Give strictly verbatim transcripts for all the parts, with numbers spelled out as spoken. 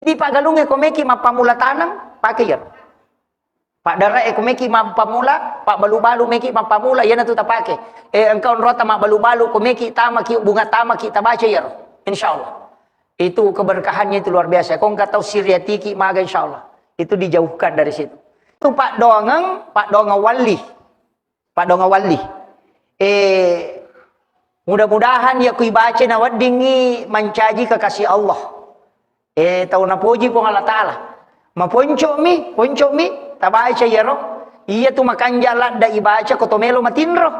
Di paggalungnge ko meki mappamula taneng, pake iyaro. Paddarae ko meki mappamula, pabbalu-balu meki mappamula, iyanatu tapake. Eh, engka onrota mabbalu-balu ko meki tamaki, bunga tamaki, tabaca iyaro. Insyaallah. Itu keberkahannya itu luar biasa. Ko engka tau siriatiki maga, insyaallah. Itu dijauhkan dari situ. Itu paddoangeng, paddoangeng walli. Paddoangeng walli. Eh, mudah-mudahan iya ku ibaca na weddingngi mancaji kekasih Allah. Eh, tau napoji Puang Allah Ta'ala. Maponco'mi, ponco'mi, tabaca iyaro. Iya tu makanja ladda ibaca ko to melo matinro.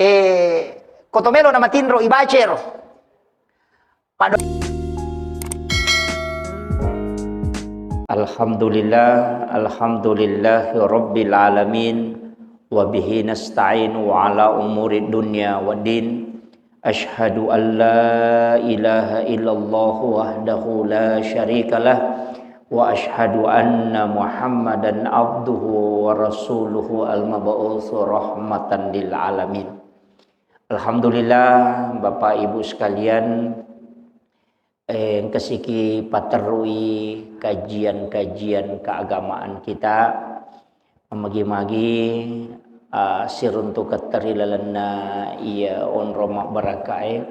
Eh, ko to melo na matinro ibaca iyaro. Pado- Alhamdulillah, alhamdulillahi rabbil alamin, wa bihi nasta'inu ala umuri dunya waddin. Asyhadu an la ilaha illallah wahdahu la syarikalah, wa asyhadu anna Muhammadan abduhu wa rasuluhu al-mab'usu rahmatan lil alamin. Alhamdulillah, Bapak Ibu sekalian, eh, engkasiki paterrui kajian-kajian keagamaan kita. Magi-magi, ah, siruntuketta ri lalenna iya onrong mabbarakae,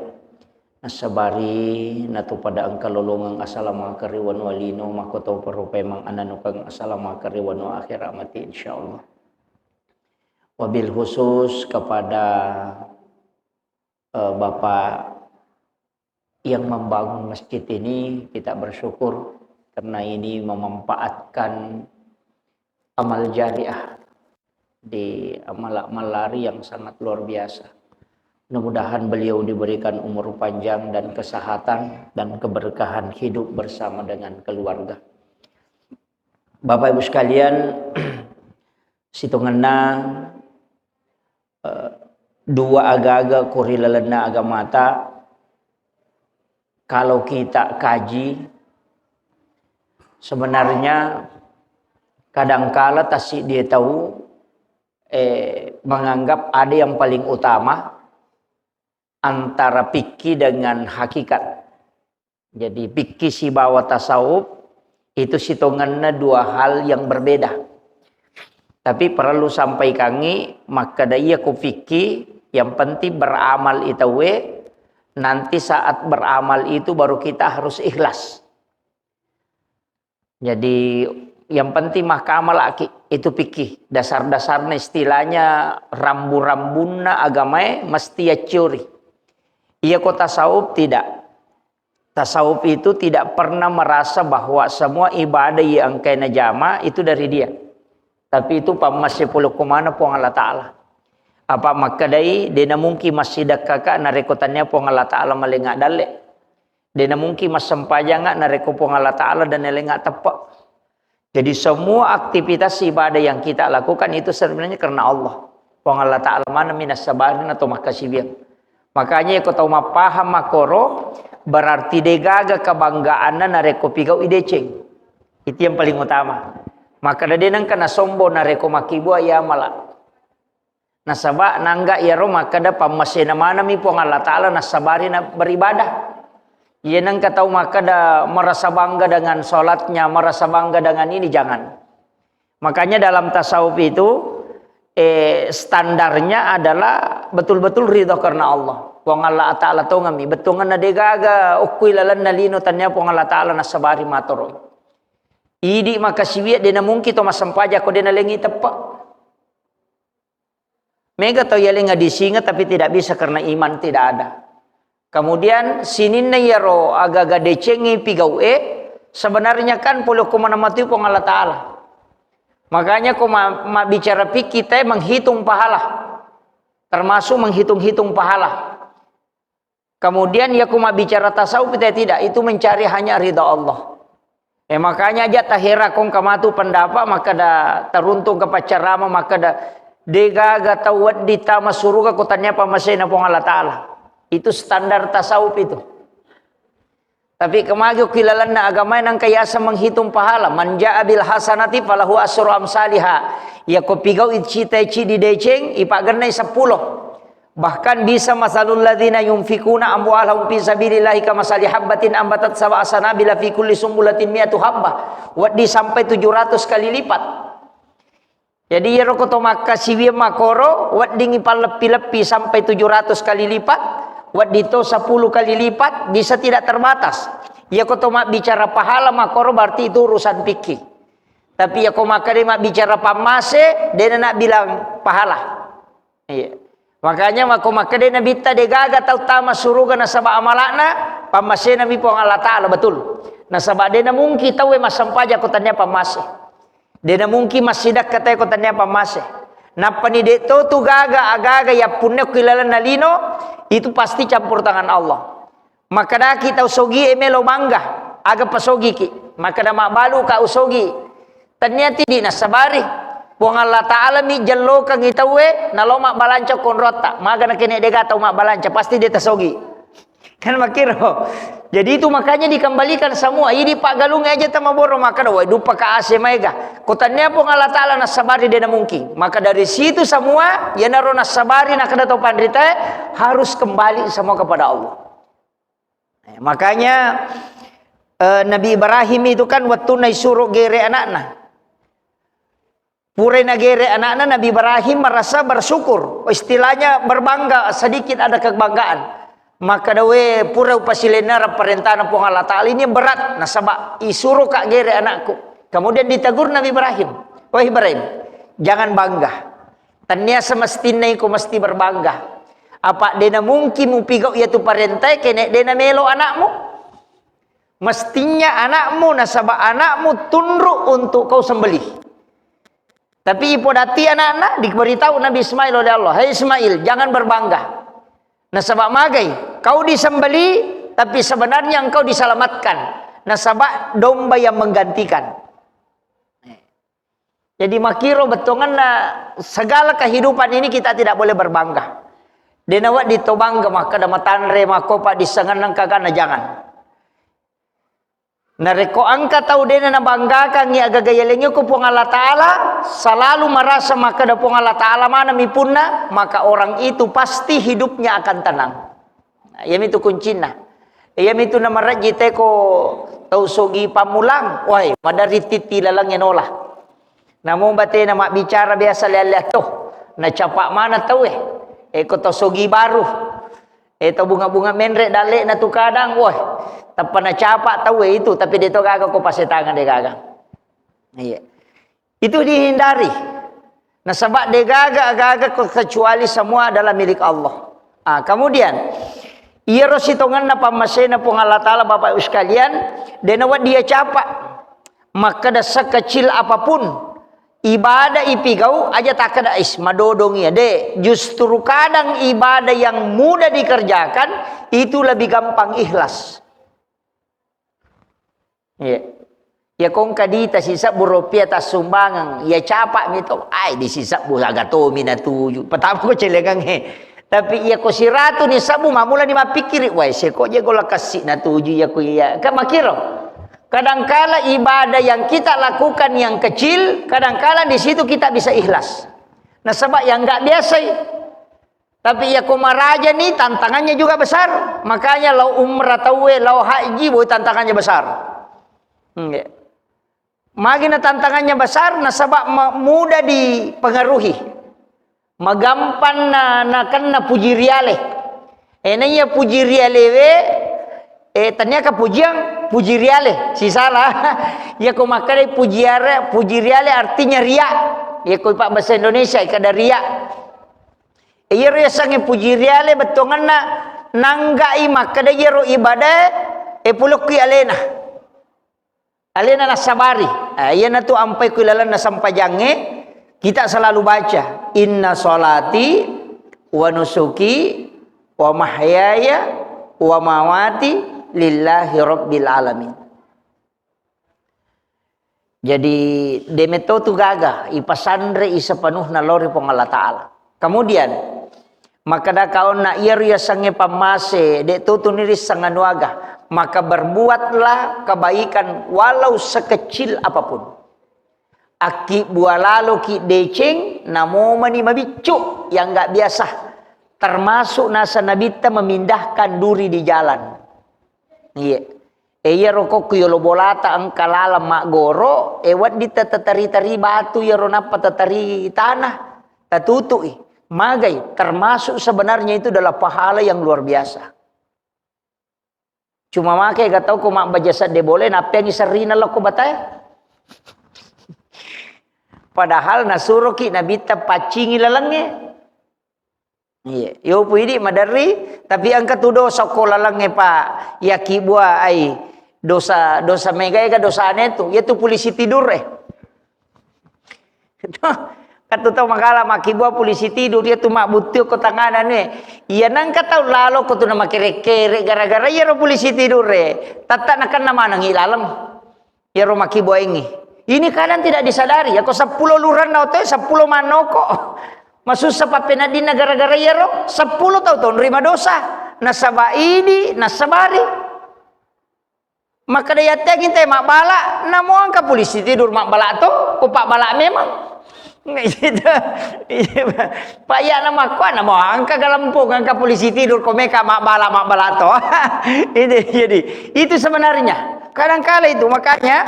nassabari natu pada engka lolongeng asalamakeng ri wanua lino, makkotopa rupa memang ananukeng asalamakeng ri wanua akhirat mati, insyaallah. Wabil khusus kepada, eh, Bapak yang membangun masjid ini, kita bersyukur karena ini memanfaatkan amal jariah di amal-amal lari yang sangat luar biasa. Mudah-mudahan beliau diberikan umur panjang dan kesehatan dan keberkahan hidup bersama dengan keluarga. Bapak Ibu sekalian, sitongenna, eh, dua agaga ko ri lalenna agamata, kalau kita kaji, sebenarnya kadangkala tassiddi tau, eh, menganggap ada yang paling utama antara fikih dengan hakikat. Jadi, fikih sibawa tasawuf itu sitongenna dua hal yang berbeda. Tapi perlu sampaikangi, makkeda iya ko fikih, yang penting beramal i tauwe, nanti saat beramal itu baru kita harus ikhlas. Jadi, yang penting makkamalaki, itu fikih. Dasar-dasarna, istilahnya rambu-rambunna agamae mesti yacciori. Iya ko tasawuf tidak. Tasawuf itu tidak pernah merasa bahwa semua ibadah yang engkae najama itu dari dia. Tapi itu pammase pole ko maneng Puang Allah Ta'ala. Apa makkedai, de namungkin massidekkaka narekko tania Puang Allah Ta'ala malenga dalle. De namungkin massempajanga narekko Puang Allah Ta'ala de nalenga teppe. Jadi, semua aktivitas ibadah yang kita lakukan itu sebenarnya karena Allah. Puang Allah Ta'ala maneng mi nassabari nato makkasiwiang. Makanya, ko tau mappahang makkoro, berarti degaga kebanggaanna narekko pigau'i deceng. Itu yang paling utama. Maka de nengka nasombong narekko makkibua iya mala. Nasaba nangga iyaro makkeda pammasena maneng mi Puang Allah Ta'ala nassabari na beribadah. Iya nengka tau makkeda merasa bangga dengan sholatnya, merasa bangga dengan ini, jangan. Makanya dalam tasawuf itu, eh, standarnya adalah betul-betul ridho karena Allah. Puang Allah Ta'ala tongeng mi, bettuangenna degaga okkui lalenna lino tania Puang Allah Ta'ala nassabari matoroi. Idi makkasiwiang de namungkin to massempajang ko de nalengi teppe. Mega tau yalenga disinga tapi tidak bisa karena iman tidak ada. Kemudian sininna iyaro agaga decengngi pigau'e, sebenarnya kan pole ko maneng matui Puang Allah Ta'ala. Makanya ko ma-, mabbicara fikih te menghitung pahala. Termasuk menghitung-hitung pahala. Kemudian, iya ku mabbicara tasawuf, kita tidak, itu mencari hanya ridha Allah. Eh, makanya aja tahera kong kamatu pendapat, maka da teruntung ke pacarama, maka da degaga tau wedding tama suruga ko tania pammasena Puang Allah Ta'ala. Itu standar tasawuf itu. Tapi kemagi ki lalenna agama nangka yasa menghitung pahala. Man ja'a bil hasanati falahu asru amsaliha. Ya ko pigau cita cidi deceng, ipagennai sepuluh. Bahkan bisa masalul ladzina yunfikuna amwalahum fi sabilillahi kamasali habbatin ambatat sab'a sanabila fi kulli sumbulatin mi'atu habbah. Wedding sampai tujuh ratus kali lipat. Jadi, iyaro ko to makkasiwiang makkoro, weddingngi palleppi-leppi sampai tujuh ratus kali lipat, wedding to sepuluh kali lipat, bisa tidak terbatas. Iya ko to mabbicara pahala makkoro, berarti itu urusan fikih. Tapi iya ko makkeda mabbicara pammase, dena nak bilang pahala. Iya. Makanya mako makkeda Nabitta, degaga tau tama suruga nasaba amala'na, pammasena mi Puang Allah Ta'ala, betul. Nasaba dena mungkin tauwe massempajang ko tania pammase. Dena mungkin massidakka tae ko tania pammase. Nappani de to tu gaga agaga yappunna ko ilalenna lino, itu pasti campur tangan Allah. Makkedaki tau sogie melo bangga, aga pasogiki? Makkeda mabbalu ka usogi. Tania tidi nassabari. Puang Allah Ta'ala mi jellokangi tauwe, nalo mabbalanca konrotta. Maga nakene dega tau mabbalanca, pasti de tasogi. Kan makkiro. Jadi itu makanya dikembalikan semua. Idi paggalung aja tamaboro makkeda, wai dupa ka ase maega. Ko tania Puang Allah Ta'ala nassabari dena mungkin. Maka dari situ semua, yanaro nassabari nakkeda to panritae, harus kembali semua kepada Allah. Eh, makanya, eh, Nabi Ibrahim itu kan wettunna isuro gere anakna. Purai nagere anakna, Nabi Ibrahim merasa bersyukur, istilahnya berbangga, sedikit ada kebanggaan. Maka dawe pura upasilenna parentana Puang Allah Ta'ala, ini berat, nasaba isuro ka gere anakku. Kemudian ditegur Nabi Ibrahim, "Wahai Ibrahim, jangan bangga. Tania semestinna iko mesti berbangga. Apa dena mungkin mupigau iya tu parentae kene dena melo anakmu? Mestinya anakmu, nasaba anakmu tunduk untuk kau sembelih." Tapi ipodati anakna, diberitahu Nabi Ismail oleh Allah, "Hai Ismail, jangan berbangga. Nasaba magai, kau disembelih, tapi sebenarnya engkau diselamatkan. Nasaba domba yang menggantikan." Jadi makkiro bettuanna segala kehidupan ini kita tidak boleh berbangga. Dena wedding to bangga makkeda matanre, makkopa dissengenna kagana, jangan. Narekko engka tau dena nabanggakangngi agaga yalengnge ko Puang Allah Ta'ala, selalu merasa makkeda Puang Allah Ta'ala maneng mi punna, maka orang itu pasti hidupnya akan tenang. Nah, iyamitu kuncinna. Iyamitu namarejji teko tau sogi pammulang, wai, maderri titti lalengnge nola. Namo batena mabbicara biasa lea-lea to, nacapa mana tauwe. Eko to sogi baru. Eh, to bunga-bunga menre dalle'na tu kadang, woi, tappa nacapa tauwe itu, tapi de to gaga ko pasetangan de gaga. Iya. Itu dihindari. Nasaba de gaga, gaga ko kecuali semua adalah milik Allah. Ah, kemudian, iyaro sitongenna pammasena Puang Allah Ta'ala, Bapak Ibu sekalian, de nawedding iya capa. Makkeda sekecil apapun ibadah ipigau, aja takkeda, "Is, madodong iya." De, justru kadang ibadah yang mudah dikerjakan itu lebih gampang ikhlas. Iya. Ya kongka dita sisebbu rupiah tassumbangeng, ya capa mi to, ai di sisebbu aga tomi natuju. Pertama ko celengangnge. Tapi iya ko siratu ni sebbu, mamula ni mappikkiri, "Wai, seko je gola kessi natuju iya ko iya." Kan makkiro. Kadangkala ibadah yang kita lakukan yang kecil, kadangkala di situ kita bisa ikhlas. Nasaba yang nggak biasa i. Tapi iya ko maraja ni tantangannya juga besar. Makanya lao umrah tauwe, lao haji, boy tantangannya besar. Nggih. Magina tantangannya besar, nasaba ma-, mudah dipengaruhi. Magampang na, nakenna puji riale. Eh, naiya puji rialewe, eh, tania ka pujiang, puji riale. Sisala. Iya ko makkedai puji are-, puji riale artinya ria. Iya ko pabbasa Indonesia, kada ria. Eh, iyaro yasengnge puji riale bettuanna nanggai makkeda iyaro ibadah, eh, pulokki alena. Alena nassabari. Eh, iyanatu ampai ku ilalenna sempajangnge, kita selalu baca, "Inna sholati wa nusuki wa mahyaya wa mamati lillahi rabbil alamin." Jadi, de metto tu gaga, ipasanre i sepenuhna lao ri Puang Allah Ta'ala. Kemudian, makkeda kaonna iyaro yasengnge pammase, de to tuni risseng anu aga, maka berbuatlah kebaikan walau sekecil apapun. Akkibbua laloki deceng, namomani mabiccu yang nggak biasa. Termasuk nasa Nabitta memindahkan duri di jalan. Iya. E, iyaro kokko yolo bolata engka laleng maggoro, e, wedding tatatari-tari batu iyaro nappa tatari tanah, tatutui. Magai, termasuk sebenarnya itu adalah pahala yang luar biasa. Cuma make ga tau ko mabbaja sedde bole, nappeangi serrina lokko batae. Padahal nasuroki Nabitta paccingi lalengnge. Iya, yo pu idi maderri, tapi engka tu dosa ko lalengnge, Pak. Yakkibua ai dosa, dosa mega ega dosane tu, yaitu polisi tidur e. Katu tau magala makkibua polisi tidur, iya tu mabbuttu ko tangana nue. Iya nangka tau lalo ko tu na makere-kere gara-gara iyaro polisi tidur e. Tatta nakenna manengi laleng. Iyaro makkibuaengngi. Ini kadang tidak disadari, yako seppulo luranna otoe, seppulo mannoko. Masussa pappeneddinna gara-gara iyaro, seppulo tau tonrima dosa. Nasaba idi, nasabari. Makkeda yatteangngi te mabbala, namo engka polisi tidur mabbala to, ko pabbala memang. Gitu. Pak, iya, namakkuana mau engka galempung, engka polisi tidur, ko meka mabbala, mabbala to. Itu, jadi, itu sebenarnya. Kadangkala itu, makanya,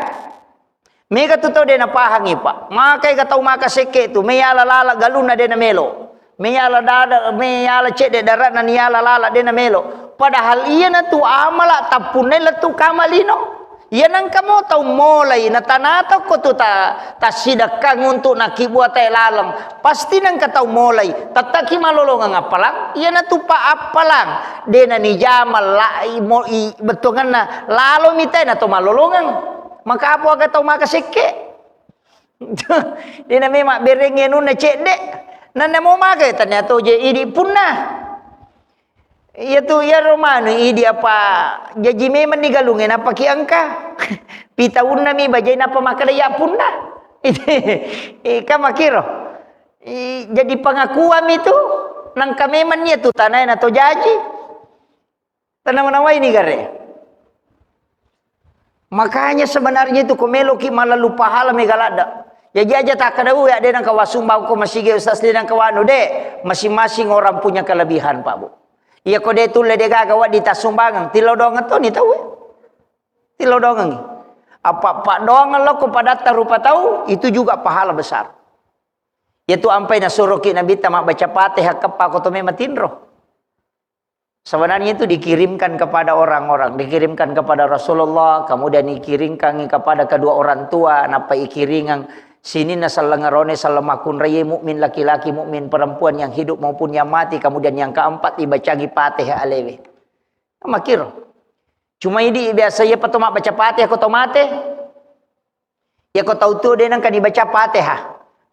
mega tu tau de napahangi, Pak. Makai ga tau maka sekke tu, meyala lala galunna de namelo. Meyala dada, meyala cedde darana niyala lala de namelo. Padahal iyana tu amala tappunna lettu kama lino. Iya nangka mo tau molai, natanata ko tu ta-, tassidekkang untuk nakkibua tae laleng. Pasti nangka tau molai, tattaki malolongeng appalang, iyana tu pa appalang. De nanijama la-, i-, mo-, i-, bettuangenna, lalo mi tae na to malolongeng. Maka apa aga tau maka sekke? De na memang bereng anunna cedde. Nanna mo maka tania to je idi punna. Iya tu, iyaro manu idi apa jaji memang ni galungnge napaki engka. Pitaunna mi bajai napa makkeda iya punna. Ika makiro. I, jadi pengakuan itu nangka memang nia tu tanai na to jaji. Tanawa-nawai ni gare. Makanya sebenarnya itu ko meloki malallu pahala mega ladda. Jaji aja takkeda, "Uwe, de nangka wasumbang ko masigi ustaz, de nangka wanu." De, masing-masing orang punya kelebihan, Pak Bu. Iya ko de tulle de gaga waddi tassumbangeng, tilodongeng to ni tau. Tilodongengi. Apa, apa doang lo ko padatta rupa tau, itu juga pahala besar. Yaitu ampai nasuroki Nabitta mabbaca Fatihah keppa ko to me matinro. Sebenarnya itu dikirimkan kepada orang-orang, dikirimkan kepada Rasulullah, kemudian dikirimkan kepada kedua orang tua, nappa ikiringang sininna sellengerone, selleng makkunraie mukmin laki-laki, mukmin perempuan yang hidup maupun yang mati, kemudian yang keempat dibacangi Fatihah alewe. Makiro. Cuma idi biasa iya pato mabbaca Fatihah ko to mate. Iya ko tau tuo de nangka dibaca Fatihah.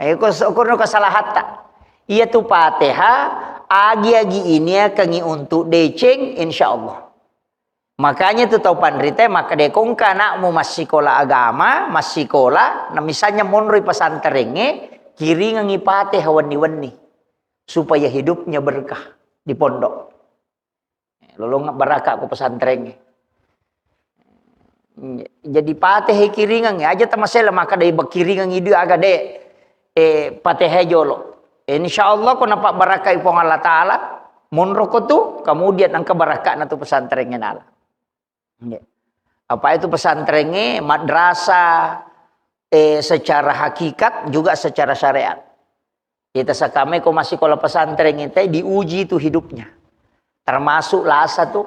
Eh, ko so-, ko no kesalahatta. Iya tu Fatihah, agi-agi ini akan untuk deceng, insya Allah. Makanya tu tau panrita, maka de kongka anakmu massikola agama, massikola, na misalnya monroi pesantrengnge, kiringangi Fatihah wenni-wenni. Supaya hidupnya berkah di pondok. Lolongeng baraka ko pesantrengnge. Jadi Fatihah kiringang, aja tamasela maka dai bakiringang idu aga de, eh, Fatihah jolo. Insya Allah ko napabarakai Puang Allah Ta'ala, monro ko tu, kemudian engka barakana tu pesantrengnge nala. Nggih. Apa itu pesantrengnge, madrasah, eh, secara hakikat juga secara syariat. Kita sakame ko massikola pesantren ita diuji tu hidupnya. Termasuk lasa tu.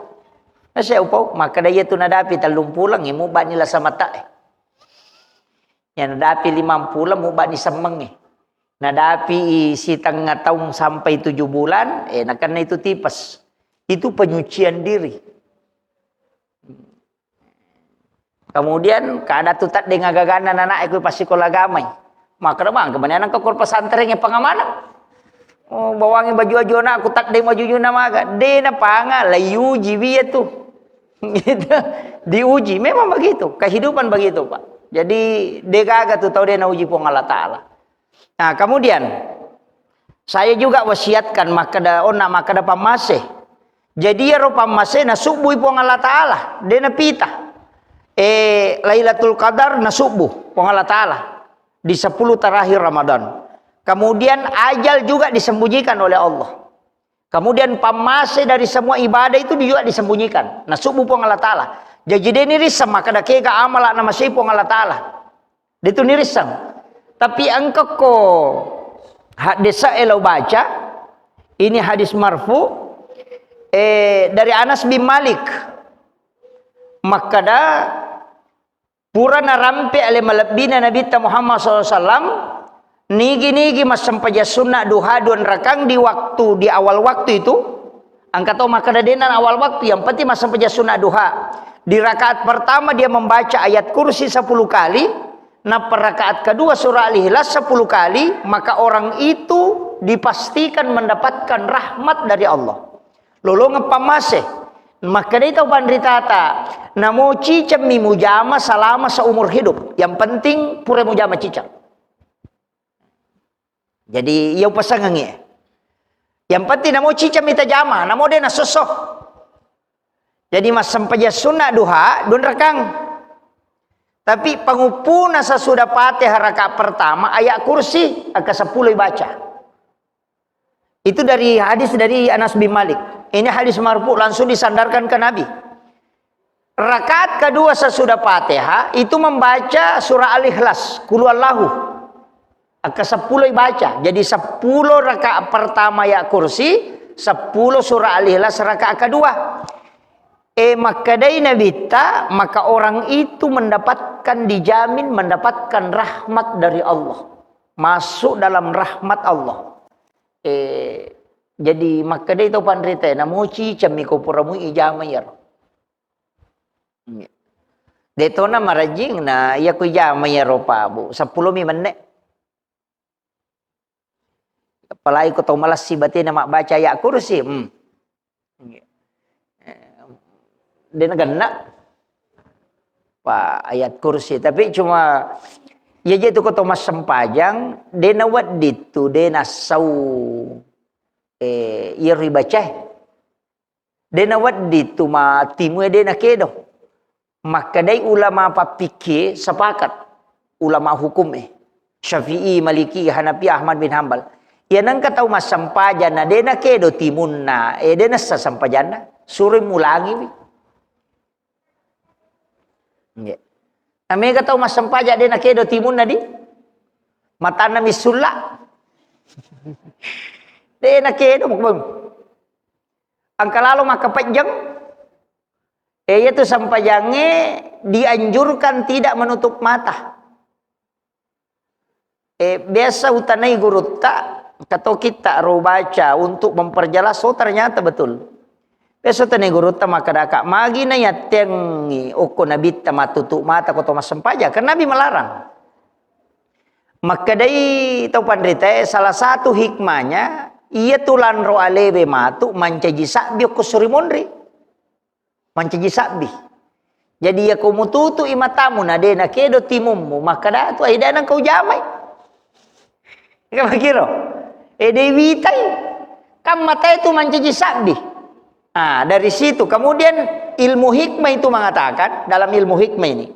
Nasa upau, makkeda iya tu nadapi tellung pulang, ya mubani lasa mata, eh. Ya nadapi limang pulang, mubani semmeng, eh. Nadapi sitengah tahun sampai tujuh bulan, eh, nakenna itu tipes. Itu penyucian diri. Kemudian kada tu taddeng agaganna nanae ku passikola agamai. Makkeda bang, kemudian nangka kor pesantren e pengamanang. Oh, bawangi baju-baju anakku taddeng baju-baju namaga. De napanga, la iuji wi iya tu. Gitu. Diuji. Memang begitu. Kehidupan begitu, Pak. Jadi, de gaga tu tau de nauji Puang Allah Ta'ala. Nah, kemudian saya juga wasiatkan makkeda, onna makkeda pammase. Jadi iyaro pammase nasubbui Puang Allah Ta'ala, de napita. Eh, Lailatul Qadar nasubbu Puang Allah Ta'ala di sepuluh terakhir Ramadan. Kemudian ajal juga disembunyikan oleh Allah. Kemudian pammase dari semua ibadah itu juga disembunyikan. Nasubbu Puang Allah Ta'ala. Jaji de' nirisseng makkeda kega amala namasei Puang Allah Ta'ala. De' tu nirisseng. Tapi engka ko hadis e lao baca, ini hadis marfu, eh, dari Anas bin Malik. Makkeda, pura narampe ale malebbina Nabitta Muhammad sallallahu alaihi wasallam, nigi-nigi massempajang sunna duha dua rakang di waktu, di awal waktu itu, engka to makkeda de'na awal waktu, yang penting massempajang sunna duha. Di rakaat pertama dia membaca ayat kursi sepuluh kali, nappa rakaat kedua surah Al-Ikhlas sepuluh kali, maka orang itu dipastikan mendapatkan rahmat dari Allah. Lolongeng pammase. Makkedai tau panritata, namo cicemmi mujama selama seumur hidup. Yang penting pura mujama ciceng. Jadi, iya upasengengi. Yang penting namo cicemmi tajama, namo de' nasosso. Jadi, massempajang sunna duha, dua rakang. Tapi panguppuna sesudah Fatihah rakaat pertama, ayat kursi, angka sepuluh baca. Itu dari hadis dari Anas bin Malik. Ini hadis marfu, langsung disandarkan ke Nabi. Rakaat kedua sesudah Fatihah itu membaca surah Al-Ikhlas, Qul Huwallahu. Angka sepuluh baca. Jadi sepuluh rakaat pertama ayat kursi, sepuluh surah Al-Ikhlas rakaat kedua. Eh, makkedai Nabitta, maka orang itu mendapatkan, dijamin mendapatkan rahmat dari Allah. Masuk dalam rahmat Allah. Eh, jadi makkedai tau panrita, namo cicemmi ko pura mui ijama iyaro. De' tona marajing na iya ko ijama iyaro, Pak, Bu. Sepuluh mi menne. Apalagi ko tau malessi batena mabbaca ayat kursi. Hmm. Eh, de' nagenna. Pak, ayat kursi. Tapi cuma, iya je tu ko tau massempajang, de' nawedding tu, de' nassau, eh, iyaro ibacae. De' nawedding tu ma timue de' nakedo. Makkedai ulama pappikkie sepakat, ulama hukum e, Syafi'i, Maliki, Hanafi, Ahmad bin Hambal. Iya nengka tau massempajang na de' nakedo timunna, eh, de' nassa sempajanna, suroi mulangiwi. Nggih. Na mega tau massempajang de' nakedo timunna di matanna missulla. De' nakedo, engka lalo makkapejjeng. Eh, iyatu sempajangnge dianjurkan tidak menutup mata. Eh, biasa utanai gurutta, engka to kitta ro baca untuk memperjelas, oh, ternyata betul. Biasa utanai gurutta makkadaka, magi na yattengngi okko Nabitta mattutu mata ko to massempajang, karena Nabi melarang. Makkedai tau panritae, salah satu hikmahnya, iyatu lanro alewe matu mancaji sabbi okko suri monri. Mancaji sabbi. Jadi, iyako mututu'i matamu, na de' nakedo timummu, makkada tu, "Ai, de' nengka ujamai." Ega makiro? Eh, de' witai. Kan matae tu mancaji sabbi. Ah, dari situ. Kemudian ilmu hikmah itu mengatakan, dalam ilmu hikmah ini,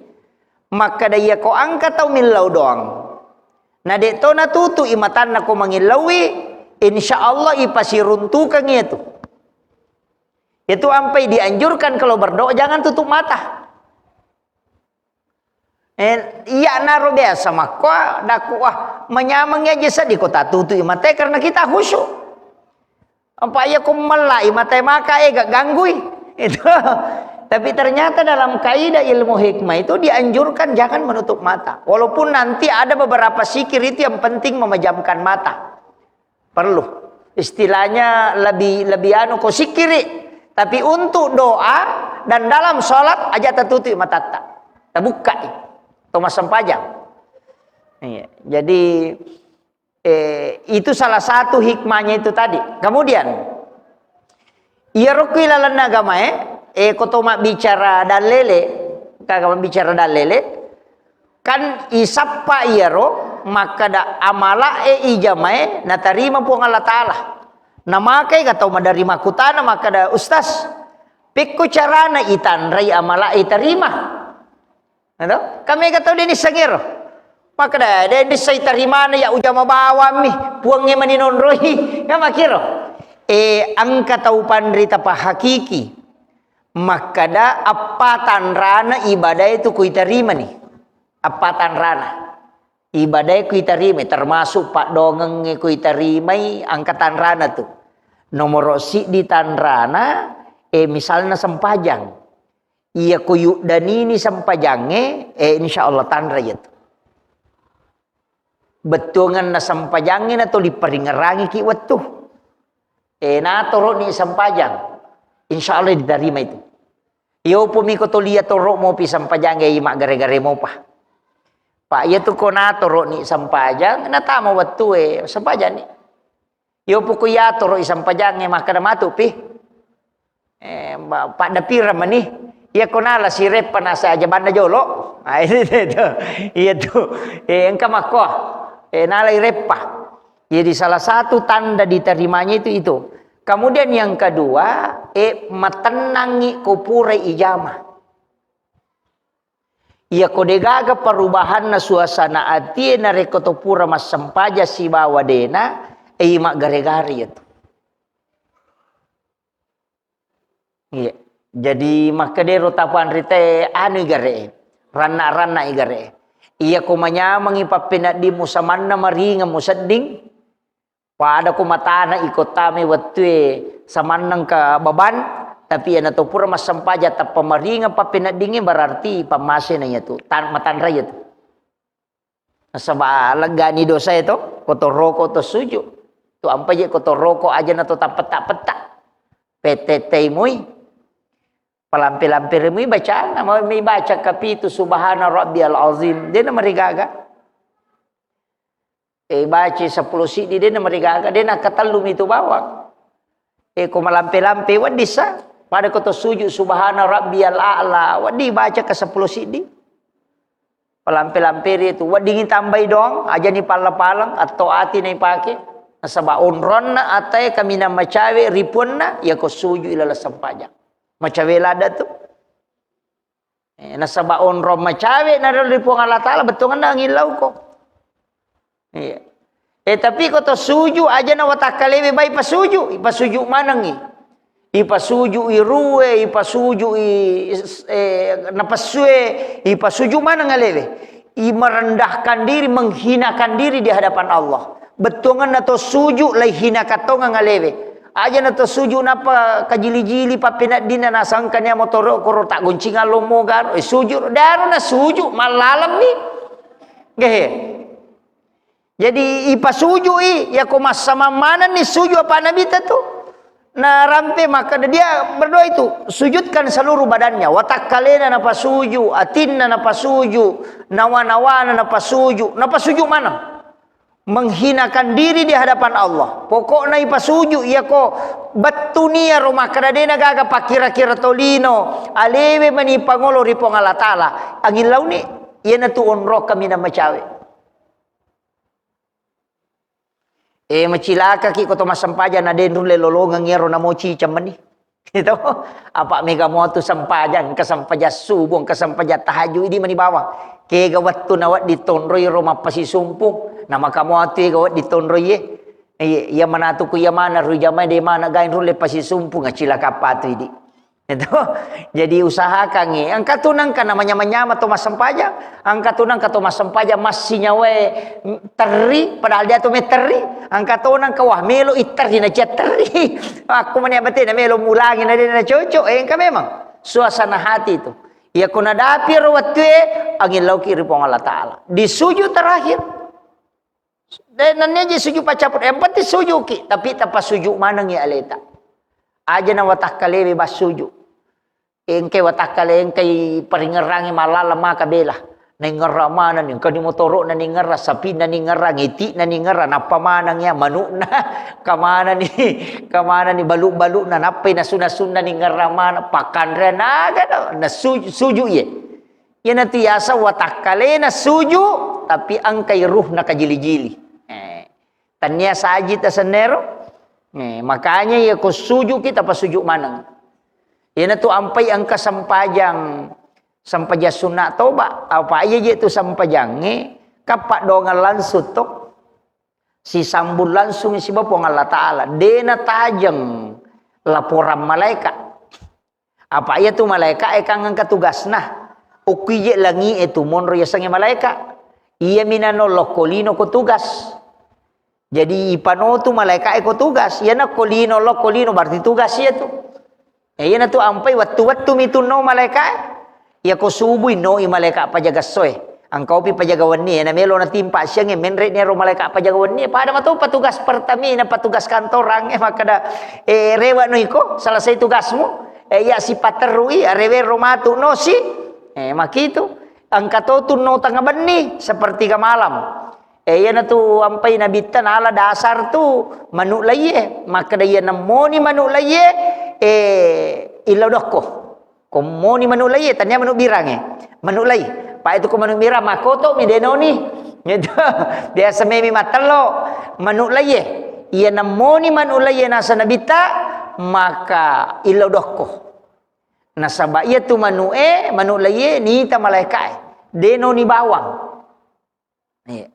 makkada iyako engka tau millau doang, na de' to natutu'i matanna ko mangillaui, insya Allah ipasiruntukang iyatu. Itu ampai dianjurkan kalau berdoa jangan tutup mata. Eh, iya naro biasa makko, daku, "Wah, manyameng aja sedih ko tatutu'i mata karena kita khusyuk." Apa iya ko mellai mata maka, eh, gak ganggui. Itu. Tapi ternyata dalam kaidah ilmu hikmah itu dianjurkan jangan menutup mata. Walaupun nanti ada beberapa zikir itu yang penting memejamkan mata. Perlu. Istilahnya lebih, lebih anu ko sikkiri. Tapi untuk doa dan dalam sholat aja tatutu'i matatta. Tabukkai. To massempajang. Iya. Jadi, eh, itu salah satu hikmahnya itu tadi. Kemudian, iyaro ku ilalenna agamae, eh, ko to mabbicara dallele, kaga mabbicara dallele, kan isappa iyaro makkada amala'e ijamae natarima Puang Allah Ta'ala. Namakai ga tau maderri makkutana makkada, "Ustaz, pekko carana itanrai amala'e itarima?" Ado? Kan mega tau de' nissengero. Makkada, "De' nissai tarimana ya ujama bawammi, Puangnge mani nonroi." Kan makkiro. E, engka tau panrita pahakiki makkada appa tanrana ibadae tu kuitarimani. Appa tanrana. Ibadae kuitarimai, termasuk paddoangengnge kuitarimai engka tanrana tu. Nomoro siddi tanrana, e, misalna sempajang. Iya ko yuddanini sempajangnge, e, insya Allah tanra iya tu. Bettuangenna sempajangnge na toli paringerangiki wettu. E, natoro'ni sempajang, insya Allah diterima itu. Iyo pumi ko tolia toro mopi sempajangnge i maggare-gare mopa. Pak, iya tu ko natoro'ni sempajang, natama wettu e, sempajangni. Iyo poko yatoro i sempajangnge makkada matu pi. Eh, ba-, paddapireng mani. Iya ko nala sireppa nasa aja banna jolo. Ah, itu, itu. Iya tu. Eh, engka makko. Eh, nala ireppa. Jadi salah satu tanda diterimanya itu, itu. Kemudian yang kedua, eh, matennangi ko pura ijama. Iya ko degaga perubahanna suasana atie narekko to pura massempajang sibawa dena, eh, maggare-gare iya tu. Iya. Jadi makkedero tapanrita e, anu igare, ranna-ranna igare. Iya ko manyamengi pappeneddimmu samanna maringeng musedding, pada ko matana iko tame wettue samanna engka beban, tapi iyana to pura massempajang tappa maringeng pappeneddingnge berarti pammasena iya tu, tan-, matanra iya tu. Nasaba leggani dosae to, ko to roko to suju. Tu ampa je ko to roko aja na to tappetta-petta. Petettei mui. Palampe-lampe mui bacana, mau mi baca kapitu subhana rabbiyal azim. Dena marigaga. Eh, baca seppulo siddi dena marigaga, dena katellu mitu bawang. Eh, ko malampe-lampe wedding sa. Pada ko to suju subhana rabbiyal a'la, wedding baca ke seppulo siddi. Palampe-lampe ri tu, weddingngi tambai doang, ajani palla-paleng, atau ati na ipake. Nasaba onronna atae kaminang macawe ripuanna, iya ko suju ilala sempajang. Macawe lada tu. Eh, nasaba onrong macawe na ri Puang Allah Taala, bettuanna angillauko. Iya. Eh, tapi ko to suju aja na watakkalewe bai pasuju, ipasuju manengi. Ipasuju irue, ipasuju i, eh, napessue, ipasuju maneng alewe. I merendahkan diri, menghinakan diri di hadapan Allah. Bettuanna to suju lai hinakan tongeng alewe. Aja na to suju napa kajili-jili pappeneddinna nasangkania motoro koro tak goncingan lo mogaro, eh, suju, daro na suju, mallalemmi. Gehe. Jadi ipasujui, yako massamang manenni suju apa Nabita tu. Narampe makkeda dia berdoa itu, sujudkan seluruh badannya, watakkalena napasuju, atinna napasuju, nawa-nawana napasuju, napasuju maneng. Menghinakan diri di hadapan Allah. Pokokna ipasuju, yako bettuni yaro makkeda dena gaga pakkira-kira tolino, alewe mani pangolo ri Puang Allah Taala. Angin launi, iyanatu onrokka mina macawe. Eh, macilakaki ko to massempajang na de nulle lolongeng iyaro namo ciceng meni. Itu apa mega motu sempajang, engka sempajang subuh, engka sempajang tahajud, idi meni bawang. Kega wettu na wedding tonroi ro mappasisumpung, na maka motu ega wedding tonroi e. Iya, iya manatu ku iya mana ru jamae de mana gain rulle pasisumpung, acilaka patu idi. Itu. Jadi usahakangngi. Engka tu nengka namanya-manyama to massempajang. Engka tu nengka to massempajang massinyawae terri, padahal dia tu me terri. Engka to nengka wah melo i terri na cia terri. Aku mani abate na melo mulangi na de na cocok. Eh, engka memang suasana hati itu. Iya ko nadapi ro wettue, angin lauki ri Puang Allah Taala. Di sujud terakhir. De nennia je suju paccappu, yang penting sujuki, tapi tappa suju manengi aleta. Aja na watakkalewe bassuju. Engkai watakkale, engkai paringerangi mallaleng maka bela. Naingerra manenni, engka ni motoro'na ningerra, sapinna ningerra, ngiti'na ningerra, nappa maneng ya manu'na, kamanani, kamanani balu-balu'na, nappai nasu-nasunna ningerra maneng, pakkanrean aga na, na suju, suju iye. Iyanatu yaseng watakkalena suju, tapi engkai ruhna kajili-jili. Eh, tania sajid asennero. Eh, makanya iya ko sujuki tapasuju maneng. Iyanatu ampai engka sempajang, sempajang sunna toba. Apa iya je tu sempajangnge, kappa doang langsung to. Sisambung langsung siba Puang Allah Ta'ala. De natajeng laporan malaika. Apa iya tu malaika e kan engka tugasna. Okkuije langi e tu monro yasengnge malaika. Iya minano lokko lino ko tugas. Jadi ipano tu malaika e ko tugas. Iyana ko lino, lokko lino berarti tugas iya tu. Eh, iyana tu ampai wettu-wettu mi tu no malaika e. Iya ko subuh no i malaika pajaga soe. Engkau pi pajaga wenni e, na melo natimpa siang e, menre ni ro malaika pajaga wenni e. Pada mato petugas pertamina, petugas kantorang e, makkeda, eh, rewa no iko, selesai tugasmu. Eh, iya sipaterui, arewero matu no si. Eh, makitu. Engka to tu no tengah benni, sepertiga malam. Eh, iyana tu ampai nabitta nala dasar tu manu laie. Makkeda iya nemmoni manu laie, eh, illau dokko. Ko moni manu laie, tania manu birange. Manu lai. Pa itu ko manu birang, makoto mi denoni. Gitu. Biasa memi matello. Manu laie. Iya nemmoni manu laie nasa nabitta, maka illau dokko. Nasaba iya tu manu e, manu laie nita malaika e. Denoni bawang. Iya.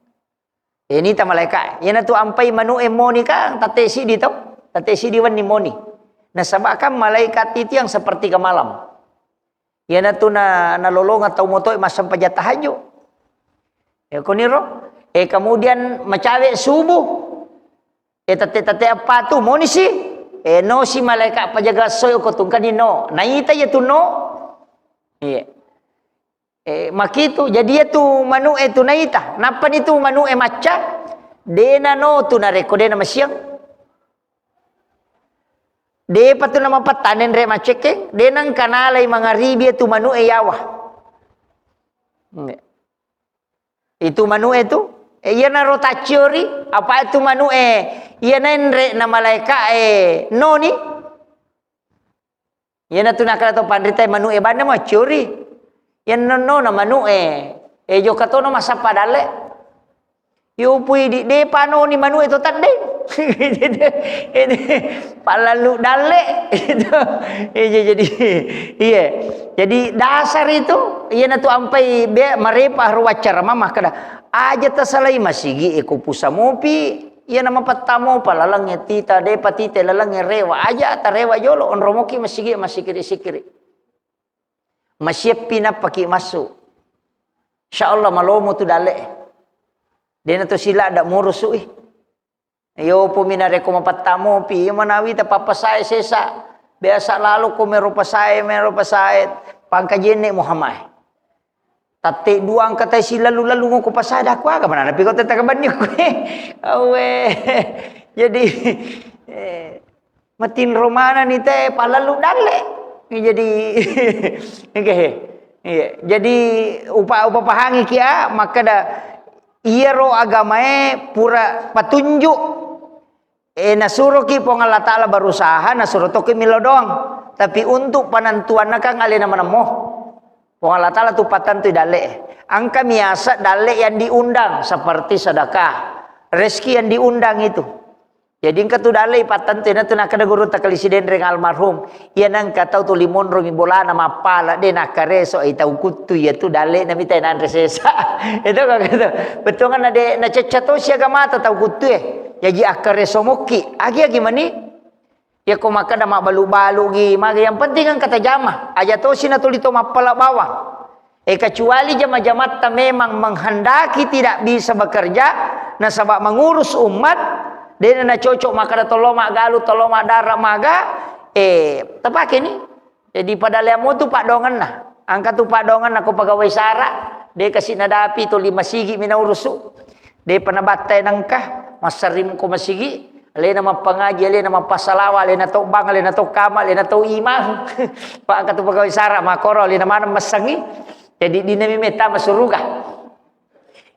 Eh, nita malaika. Iyana tu ampai manu e moni kan, tette sidi to. Tette sidi wenni moni. Nasaba kan malaikat itu yang sepertiga malam. Iyana tu na, nalolongeng tau moto e massempajang tahajud. Ya, koniro. Eh, kemudian macawe subuh. Eh, tette-tette apa tu moni si. Eh, no si malaika pajaga soe ko tungkani no. Naita iya tu no. Iya. Eh, makitu, jadi iya tu manu e tu naita. Nappani tu manu e macca, dena no tu narekko dena masiang. Depa tu namapattanen re macekkeng, dena engka nalai mangaribi iya tu manu e yawa. Itu manu e tu, eh, iyana ro tacciori, apa itu manu e, iyana enre na malaika e noni. Iyana tu nakkeda to panrita e manu e banna macciori. Iya nonno na manu e. E jokka tono massappa dalle. Yo pui di depa noni manu e to tadde. Palallu dalle. Iya, jadi, iya. Jadi dasar itu, iyana tu ampai be marepa ro waccara mama kada. Aja tasalai masigi e ko pusa mopi. Iyana mapattamo pa lalengnge tita, depa tita lalengnge rewa. Aja tarewa jolo, onromoki masigi, masikiri-sikiri. Masieppi nappaki massu. Insya Allah malomo tu dalle. Dena to sila ada murusu i. Yo pumi narekko mapattamopi, iya manawi tapappasae sesa. Biasa lalo ko mero pasae, mero pasae. Pangka jenne Muhammad. Tatte dua angka tai silalu-lalu ngoko pasada ku aga manana piko tetta kabanni ku. Awe. Jadi, eh, matinro manani te palalu dalle. Jadi, oke. Iya. Jadi upa-, upa pahangi kia makkeda iyaro agamae pura patunjuk. Eh, nasuroki Puang Allah Ta'ala berusaha, nasuro tokki millau doang. Tapi untuk penentuanna kan alena manemmo. Puang Allah Ta'ala tu patentui dalle. Engka miasa dalle yang diundang seperti sedekah, rezeki yang diundang itu. Jadi engka tu dalle patentui, na tu nakkeda guru takalisi denreng almarhum. Iya nengka tau tuli monromi bolana mappala, de nakkareso, eh, tau kuttu iya tu dalle na mita nanre sesa. Itu kok gitu. Betul kan, de nacecca to siaga mata tau kuttu e. Jaji akkareso mokki. Agi-agi mani. Iya ko makkeda mabbalu-balu gi, maga yang penting kan kata jama. Aja to sina tuli to mappala bawang. Eh, kecuali jama-jamatta memang menghendaki tidak bisa bekerja, nasaba mengurus umat, dena nacocok makkeda tollo maggalu, tollo maddara maga, eh, tapake ni. Jadi pada leamo tu paddoangenna. Engka tu paddoangenna ko pegawai sara, de kasi nadapi tuli masigi mi naurusu. Depa nabattai nengka, massering ko masigi, alena mappangaji, alena mappasalawa, alena to bang, alena to kama, alena to imang. Pa engka tu pegawai sara, makoro alena maneng massengi. Jadi dinami metta masuruga.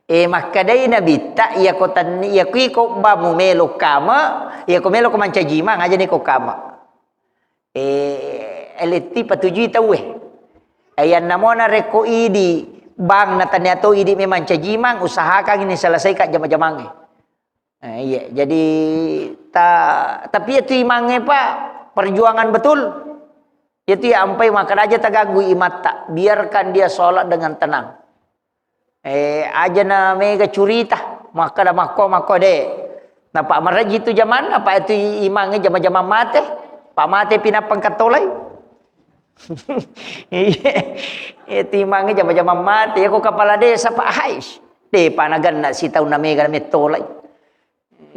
Eh, makkedai nabitta, iya ko tanni, iya ko iko ba mumelo kama, iya ko melo ko mancaji imang, aja ni ko kama. Eh, eletti patujui tauwe. Ayanna mo narekko idi bang na tania to idi memang cajimang, usahakan ini selesaikan jama-jamangnge. Eh, iya, jadi ta-, tapi itu imangnge, Pak, perjuangan betul. Itu ya ampai makan aja terganggu imatta. Biarkan dia sholat dengan tenang. Eh, aja na mega curita, makkeda makko, makko de. Napa marejji tu jamanna, apa itu i-, imangnge jama-jamang mate. Pak mate pinappa engka tolai. Iya, itu imangnge jama-jamang mate. Iya ko kepala desa, Pak, hais. De pa naganna sitaunna mega na mettolai.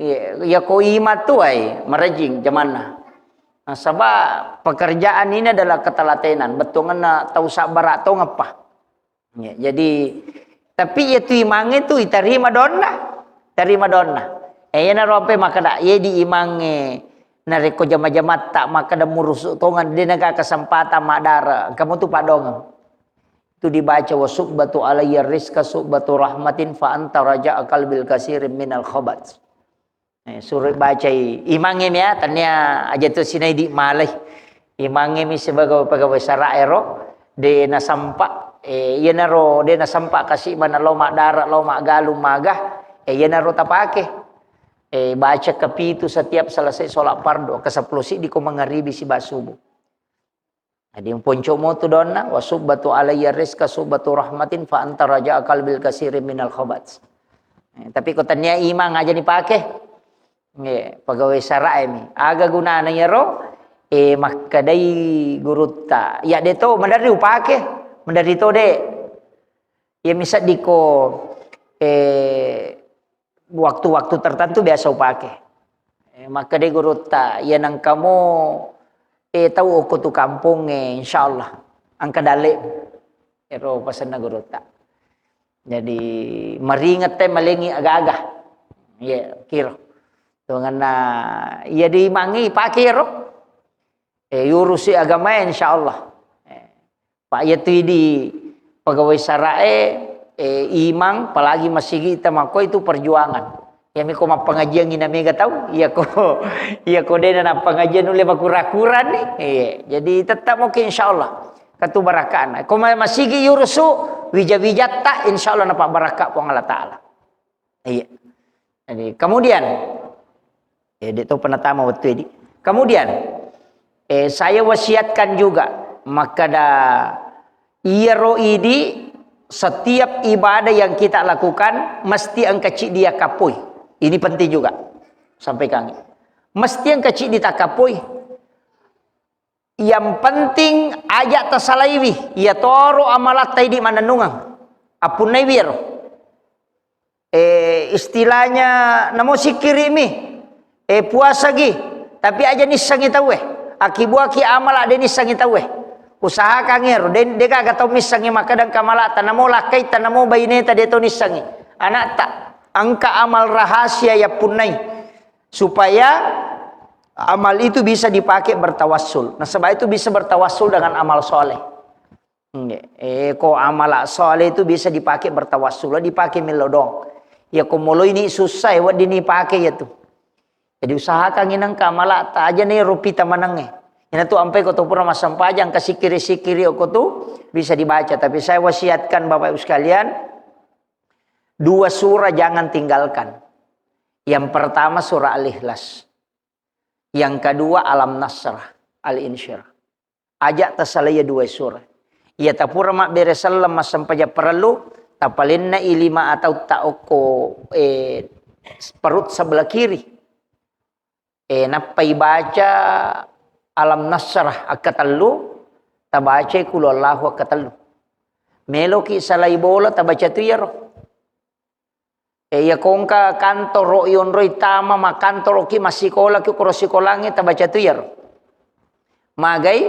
Iya, iya ko ima tu ai, marejjing jamanna. Nasaba pekerjaan ini adalah ketelatenan. Bettuanna tau sabbara tongeppa. Ya, jadi, tapi iya tu imangnge tu itarima donna, tarima donna. Eh, iyanaro ampe makkeda, iya di imangnge narekko jama-jamatta makkeda murusu tongeng, de naga kesempatan maddare, engka mo tu padongeng. Itu dibaca, "Wa subbatu alayya rizqa subbatu rahmatin fa anta raja'a qalbil kasirin minal khabat." Eh, suro bacai imangnge mia, tania aja tu sinai di malai. Imangnge mi sebagai pegawai sara ero, de nasampa, eh, iyanaro de nasampa kasi mana lo maddara, lo maggalung maga, eh, iyanaro tapake. Eh, baca kepitu setiap selesai sholat fardu, ke sepuluh siddi ko mangaribi siba subuh. Jadi, ponco mo tu donna, "Wa subbatu alayya rizqa subbatu rahmatin fa anta raja'a qalbil kasirin minal khabat." Eh, tapi ko tania imang aja ni pake. Nggih, pegawai sara e mi. Aga gunana iyaro? Eh, makkedai gurutta, "Ya de to, maderri upake, maderri to de." Iya misaddi ko, eh, waktu-waktu tertentu biasa upake. Eh, makkeda gurutta, "Iya nengkamo, eh, tau okko tu kampong, eh, insyaallah engka dalle." Ero pasenna gurutta. Jadi, maringet te malengi aga-aga. Iya, kiro. Tongenna, iya dimangi pake ero. Eh, yurusi agamae, insyaallah. Eh, Pak, iya tu idi pegawai sarae, eh, imang, apalagi masigi tamakko itu perjuangan. Iya miko mappengajian ina mega tau, iya ko, iya ko dena nappengajian nulle makura-kura ni. Iya, jadi tetap oke, insyaallah. Katu barakana. Ko ma-, masigi yurusu, wija-wijatta, insyaallah napa baraka Puang Allah Taala. Iya. Jadi, kemudian, eh, de to penatama waktu ini. Kemudian, eh, saya wasiatkan juga, makkeda iyaro idi setiap ibadah yang kita lakukan mesti engka ciddi yakkapoi. Ini penting juga. Sampaikan. Mesti engka ciddi takkapoi. Yang penting aja tasalaiwi, iya toro amalatta idi mannennungeng. Appunnaiwi ero. Eh, istilahnya namo sikkiri'mi, eh, puasagi, tapi aja nissengi tauwe. Akkibuaki amala de nissengi tauwe. Usahakan ero, de, de gaga tau missengi makkeda engka amalatta, namo lakkaitta, namo baineta de to nissengi. Anakta, engka amal rahasia yappunnai. Supaya amal itu bisa dipakai bertawassul. Nasaba itu bisa bertawassul dengan amal soleh. Nggih. Eh, ko amala soleh itu bisa dipakai bertawassul, dipakai mello doang. Ya ko moloi ni susah, eh, wedding ni pakai ya tu. Jadi usahakan inang ka amala ta aja ni rupi tamanangnge. Ina tu ampai ko tu pura massempajang, ka sikiri-sikiri ko tu bisa dibaca. Tapi saya wasiatkan Bapak Ibu sekalian, dua surah jangan tinggalkan. Yang pertama surah Al-Ikhlas. Yang kedua Alam Nasrah, Al-Insyirah. Aja tasalai dua surah. Iya tapura mabbere selleng massempajang parellu, tapalenna i lima atau ta okko, eh, perut sebelah kiri. Eh, nappai baca Alam Nasrah akkatellu, tabacai Qul Huwallahu akkatellu. Meloki salai bola, tabaca tu iyaro. Eh, iya kongka kantoro yonroi tama, makkantoroki, massikolaki, koro sikolangnge, tabaca tu iyaro. Magai,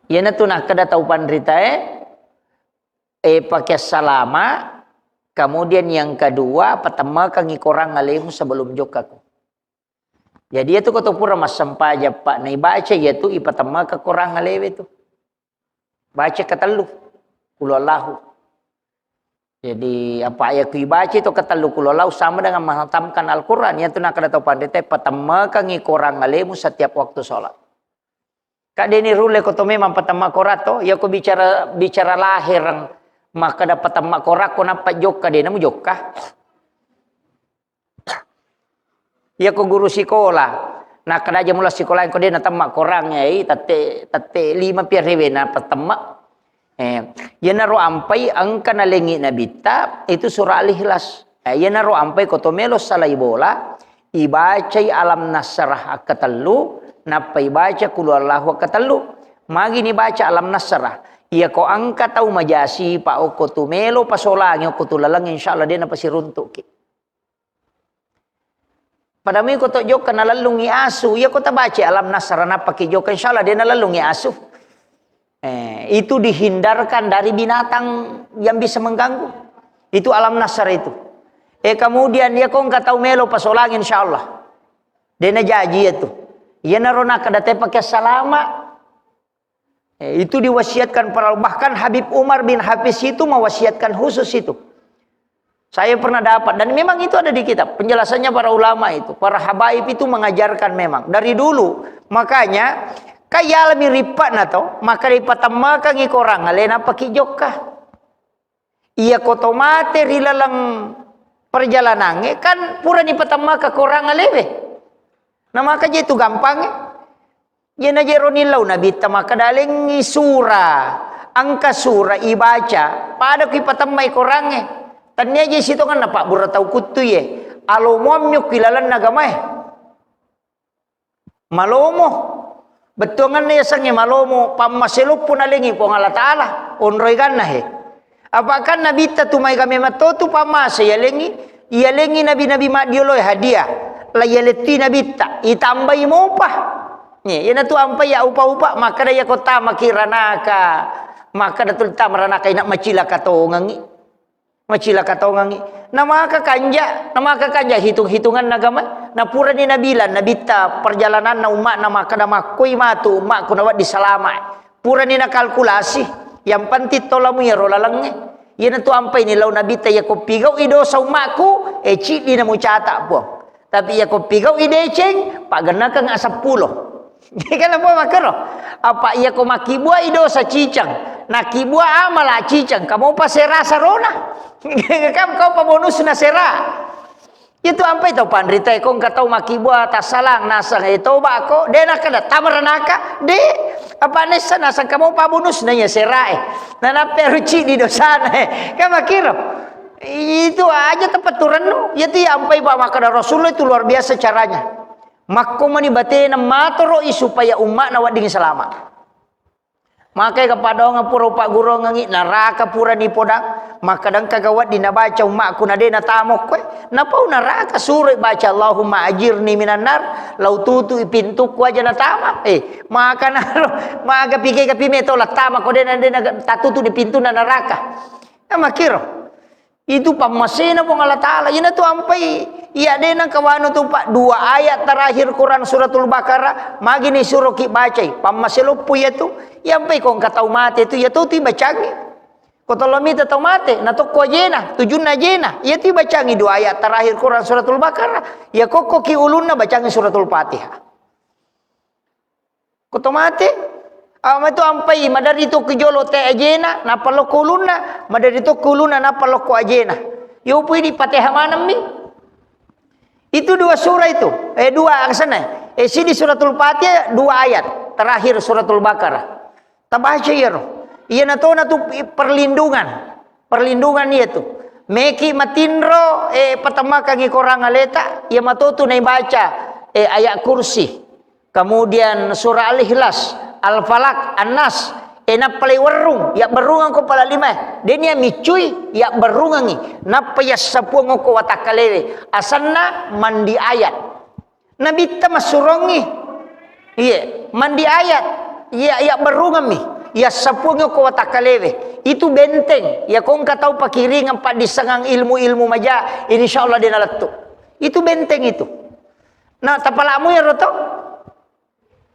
iyanatu nakkeda tau panritae, eh, pake salama, kemudian yang kedua, patemmakangi korang alemu sebelum jokkaku. Jadi, iyatu ko to pura massempajang, Pak, naibaca iyatu ipatemmaka Korang alewe tu. Baca katellu, Qul Huwallahu. Jadi, apa iya ku ibaca itu katellu Qul Huwallahu sama dengan menghatamkan Al-Quran. Iyatu nakkeda to panrita, patemmakangi Korang alemu setiap waktu sholat. Kak deni rulle ko to memang patemma Korang to, iya ko bicara, bicara lahir, makkeda patemma Korang ko nappa jokka, dena mujokka. Iya ko guru sikola, nakkeda aja mula sikola ko de natemma Korang, eh, tette, tette lima pi rewe na patemma. Eh, iyanaro ampai engka nalengi nabitta, itu surah Al-Ikhlas. Eh, iyanaro ampai ko to melo salai bola, Ibacai alam nasrah akkatellu, nappa ibaca qul huwallahu akkatellu. Magi nibaca alam nasrah? Iyako engka tau maja sipa okko tu melo pasolangi okko tu laleng, insyaallah de' napasiruntu'ki. Pada mui ko to jokka nalellungi asu, iyako tabaca alam nasrah nappaki jokka, insyaallah de' nalellungi asu. Eh, itu dihindarkan dari binatang yang bisa mengganggu. Itu alam nasrah itu. Eh, kemudian iyako engka tau melo pasolangi, insyaallah. De' najaji itu. Iyanaro nakkeda te pake salama. Eh, itu diwasiatkan para, bahkan Habib Umar bin Hafiz itu mewasiatkan khusus itu. Saya pernah dapat, dan memang itu ada di kitab, penjelasannya para ulama itu, para habaib itu mengajarkan memang dari dulu. Makanya, kayalami ripa'na to, maka ripatemmakangi korang alena paki jokka. Iyako to mate ri laleng perjalanangnge, kan purani patemmakang korang alewe. Na maka je tu gampangnge. Jena jero nillau Nabitta makkeda, lengngi sura, engka sura ibaca, pada kui patemmai korangnge. Tennia je sitongenna pabbura tau kuttuie. Alomoammi okki lalenna agamae. Malomo. Bettuangenna yasengnge malomo, pammase loppo nalengngi Puang Allah Ta'ala, onroi ganna he. Apa kan Nabitta tu maega memang to tu pammase yalengngi, yalengngi nabi-nabi maddioloe hadiah. La yalettui Nabitta, itambai mopa. Ye, iyana tu ampai ya upa-upa, makkeda iyako tamaki ranaka, makkeda tu tama ranaka ina macilaka tongengngi. Macilaka tongengngi. Namaka kanja, namaka kanja hitung-hitunganna agama. Napurani nabilang, nabitta perjalananna umma'na makkeda makkoi matu umma'ku nawedding salama. Purani nakalkulasi, yang penting tolamu iyaro lalengnge. Iyanatu ampai ni lao nabitta, iyako pigau'i dosa umma'ku, eh, ciddi namucata, Puang. Tapi iyako pigau'i deceng, pagennakeng seppulo. Kan apa makkero? Apa iyako makkibuai dosa cicang, nakkibua amala cicang, kamopa sera sarona. Kam kau pa bonusna sera. Itu ampai tau panrita, ko engka tau makkibua tassalang nasang, eh, toba ko, de nakkeda tamaranaka, de, apa nessa nasang kamopa bonusna iya sera, eh. Nanappe ruci di dosana, eh. Kan makkiro. Itu aja tepetturennu. Iyatu iya ampai pa makkeda Rasulullah itu luar biasa caranya. Makko mani batena matoro'i supaya umma'na wedding salama. Makai kapadonga pura upaggurongengi, naraka pura nipodang, makkeda engkaga wedding nabaca umma'ku na de natamokkoe, napau naraka suroi baca Allahumma ajirni minan nar, lau tutui pintukku aja natama. Eh, maka naro, maka pike kapi meto lattama ko de na, de na tatutu di pintunna naraka. Nah, makkiro. Itu pammasena Puang Allah Ta'ala. Iyana tu ampai, iya de nengka wanu tu, Pak, dua ayat terakhir Quran Suratul Baqarah, magi ni suroki bacai. Pammase loppo iya tu. Iya ampai ko engka tau mate tu, iya tu tu ibacangi. Ko tollo mita tau mate, na tokko ajena, tujunna ajena. Iya tu ibacangi dua ayat terakhir Quran Suratul Baqarah. Iya kokkoki ulunna bacangi Suratul Fatihah. Ko to mate, ama tu ampai, madari to ku jolo te ajena, nappa lokko ulunna, madari to ku ulunna, nappa lokko ajena. Yo pui di Fatihah manemmi. Itu dua surah itu, eh, dua angsana. Eh, sidi Suratul Fatihah, dua ayat. Terakhir Suratul Baqarah. Tabaca iyaro. Iyana tona tu perlindungan. Perlindungan iya tu. Meki matinro, eh, patemmakangi korang aleta, iya matotu naibaca, eh, ayat kursi. Kemudian surah Al-Ikhlas, Al-Falaq, An-Nas, eh, nappa lai werrung, iya berrungeng ko pala lima, eh. Denia micui, iya berrungengi. Nappa iya sapuang ko watakkalewe. Asanna mandi ayat. Nabitta massurongi. Iye, mandi ayat. Iya, iya berrungemmi. Iya sapuang ko watakkalewe. Itu benteng. Iya ko engka tau pakiringeng paddissengang ilmu-ilmu maja, insyaallah de nalettu. Itu benteng itu. Nah, tapalamu iyaro to?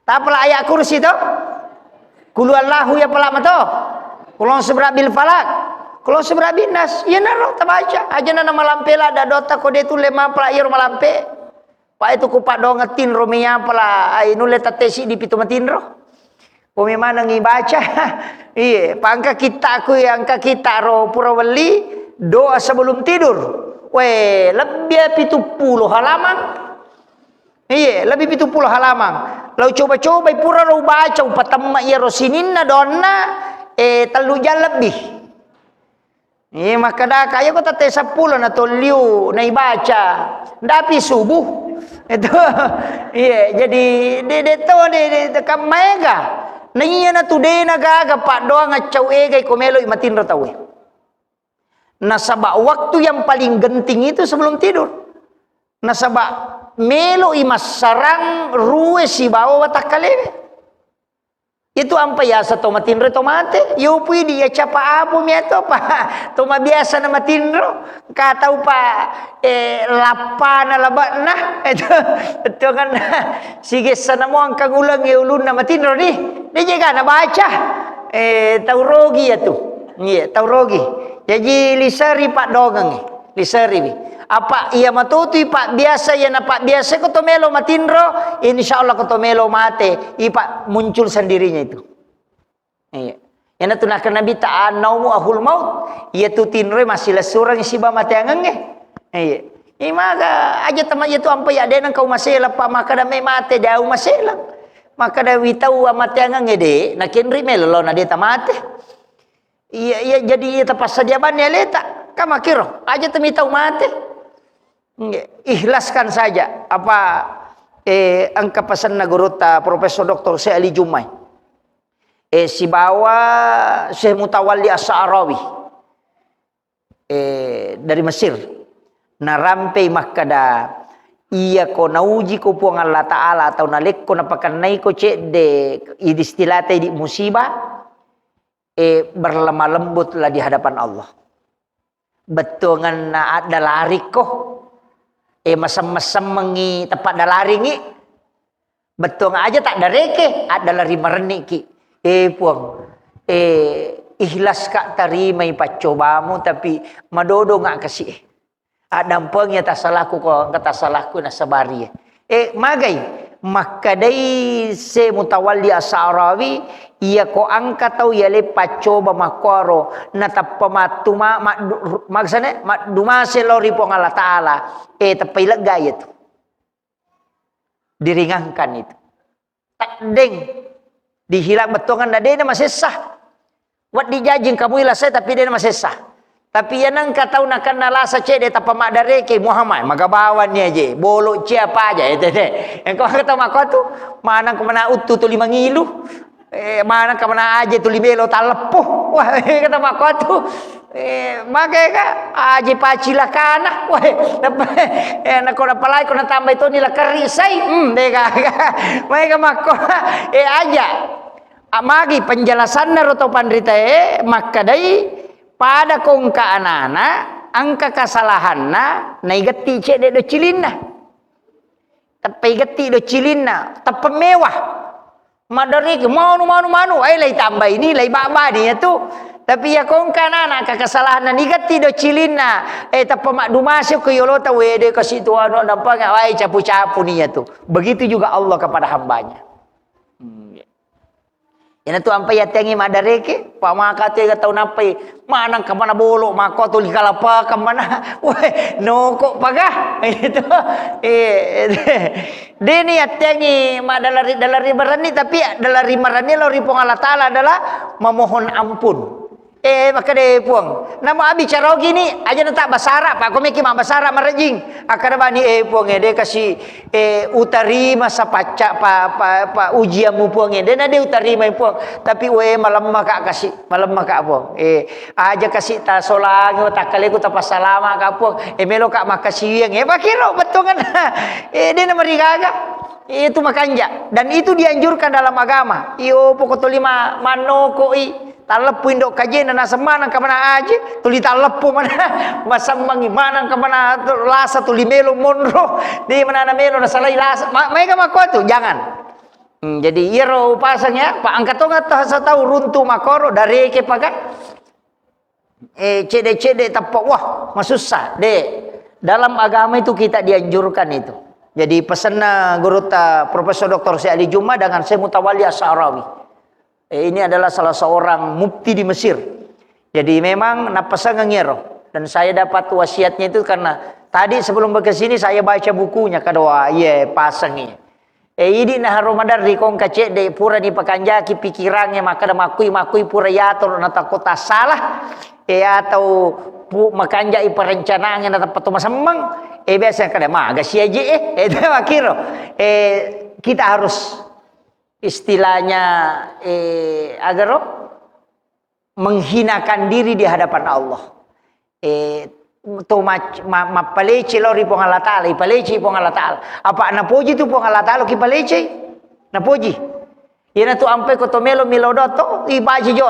Tapala ayat kursi to? Kulu Allahu ya pala mato. Kulon sebra bil falak. Kulon sebra bin nas. Iya naro tabaca. Aja na malampe la da dotta ko de tulle mapala iyaro malampe. Pak itu ku padonga tinro mi apala ai nulle tette siddi pitu matinro. Ko mi maneng ibaca. Iye, pangka kitta ku angka kitta ro pura welli doa sebelum tidur. We, lebbi pitu pulo halaman. Iye, lebbi pitu pulo halaman. Lau coba-cobai pura ro baca upatemma iya ro sininna donna, eh, tellu jam lebbi. Eh, makkedaka, iya ko tette seppulo na tolliu naibaca. Ndapi subuh. Itu, iya, jadi de-, de to, de-, de-, de-, kan maega. Na iya na tu de na gaga paddoang accau egai ko meloi matinro tauwe. Nasaba waktu yang paling genting itu sebelum tidur. Nasaba meloi massarang rue sibawa watakkalewe. Itu ampa yasa to matinro to mate. Yopu idi ya capa apo mi ato pa to mabiasa na matinro. Ka tau pa, eh, lappa na labakna. Itu, itu kan sigessa na mo angka guleng ya ulunna matinro di. De jega na baca. Eh, tau rogi ya tu. Iya, tau rogi. Jaji liseri paddoangengnge. Liseriwi. Apa iya matutui pabbiasa, iya napabbiasa ko to melo matinro, insya Allah ko to melo mate, ipa muncul sendirinya itu. Iya. Yana tu nakkeda Nabi ta annaumu ahul maut, iya tu tinroe massilessureng siba mateangengnge. Iya. Imaga aja tama iya tu ampa ya dena kau maselang pa makkeda me mate dau maselang. Makkeda witau amateangengnge de, nakenri melo na de tamate. Iya, iya, jadi iya tapassadia banni aleta. Kamakiro, aja temi tau mate. Nggih, ikhlaskan saja apa, eh, engka pesanna gurutta Profesor Doktor Syekh Ali Jummai. Eh, sibawa Syekh Mutawalli As-Sa'rawi. Eh, dari Mesir. Narampei makkada, iya ko nauji ko Puang Allah Ta'ala atau nalekko napakennaiko cedde idi istilata idi musibah, eh, berlemah lembutlah di hadapan Allah. Bettuanganna addalarikko, eh, masemmeng-semmengi tepa dalaringi. Bettuang aja tak dareke, addalari marenniki. Eh, Puang, eh, ikhlas ka tarimai paccobamu, tapi madodo nga kasi, eh. Addampengi tasalaku ko, engka tasalaku nasabari. Eh, magai, makkadai se Mutawalli As-Sa'rawi, iya ko engka tau yale paccoba makkuaro, natappa mattu ma-, maddu-, maksane, maddumase lao ri Puang Allah Ta'ala. Eh, teppai lega iya tu. Diringankan itu. Teddeng. Dihilang bettuangan na dena masessa. Waddi jajing kamui lasai tapi dena masessa. Tapi iya nengka tau nakenna lasa cedde tappa maddareke Muhammad, magabawanni aje, bolo cia apa aja, eh, tete. Engka tau makko tu, manang ko mana uttu tuli mangilu. Eh, manang ka mana aje tuli melo talleppo. Wah, kata makko tu. Eh, mage ka aje pacilakana. Wah, eh, nako napalai ko natambai toni lakerri sai. Hmm, de ka. Mai ka makko. Eh, aja. Amagi penjelasanna ro to panritae makkadai pada kongka anana angka kasalahanna naigetti cedde do cilinna. Teppai getti do cilinna, teppe mewah. Maddariki, manu, manu, manu, eh, lai tambaini, lai babbani ya tu. Tapi ya kongka anana ka kasalahanna nigetti do cilinna, eh, teppe maddumasi ko yolota wede kasi tu anu dampanga, wai capu-capu ni ya tu. Begitu juga Allah kepada hambanya. Hmm, ya. Iyana tu ampai yatteangngi maddareke, pamaka tu ega tau nappai, manang ka mana bolo, mako tuli kalapakang mana. Weh, noko paga. Itu. Eh, deni yatteangngi madalari, dalari marenni, tapi dalari marenni lao ri Puang Allah Ta'ala adalah memohon ampun. Eh, makkeda Puang, namo abbicara ogini, aja na tak basara, pak, komeki ma basara marejing. Akkeda bani, eh, Puang, eh, de kasi, eh, utarima sapacca pa, pa, pa ujianmu, Puang, eh, de na de utarimai, Puang. Tapi, we, malemma ka kasi, malemma ka, Puang. Eh, aja kasi ta solangi, takkaleku tapassalama ka, Puang. Eh, melo ka makkasiwiang, eh, pakiro bettuangan. Eh, de na marigaga. Itu makanja. Dan itu dianjurkan dalam agama. Iyo, poko tolima mannokoi. Talleppu indo kajena naseng maneng ka mana aje, tuli talleppu mana, masemmangi maneng ka mana lasa tuli melo monro, di mana na melo nasalai lasa, ma-, maega makko tu, jangan. Hmm, jadi iyaro pasang ya, pa engka tonga tau runtu makoro, dareke paga. Eh, cede-cede tappa, wah, masussa, de. Dalam agama itu kita dianjurkan itu. Jadi pesanna gurutta Profesor Doktor Syekh Ali Juma dengan Syekh Mutawalli As-Sa'rawi. Eh, ini adalah salah seorang mufti di Mesir. Jadi memang napasangeng ero. Dan saya dapat wasiatnya itu karena tadi sebelum ke sini saya baca bukunya, kada wa, iya, pasangi. Eh, idi naharo maderri kongka cedde, purani pakanjaki pikirangnge, makkeda makkui, makkui pura yatoro natakko tassala. Eh, atau pu-, makanjai perencanaan yang tetap to masemmeng, eh, biasa kada maga siaje, eh, eh, itu makiro. Eh, kita harus istilahnya, eh, agaro menghinakan diri di hadapan Allah. Eh, to mac-, ma-, mappaleci lao ri Puang Allah Ta'ala, ipaleci Puang Allah Ta'ala. Apa napoji tu Puang Allah Ta'ala ki paleci? Napoji. Iyanatu ampai ko to melo milo do to, ibaca jo,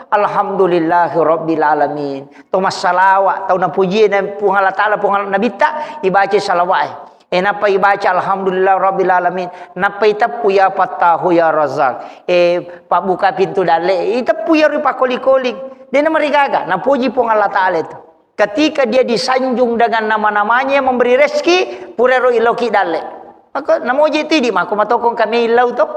"Alhamdulillahi rabbil alamin." To massalawa, tau napuji na Puang Allah Ta'ala, Puang Allah Nabitta, ibaca salawat. Eh, nappa ibaca, "Alhamdulillah rabbil alamin." Nappa iteppu, "Ya Fattahu, ya Razzaq." Eh, pabbuka pintu dalle. Iteppu iyaro pakoli-koling. Dena marigaga. Napuji Puang Allah Ta'ala itu. Ketika dia disanjung dengan nama-namanya yang memberi rezeki, purero iloki dalle. Maka namoji tidi mako matokong kami ilau to.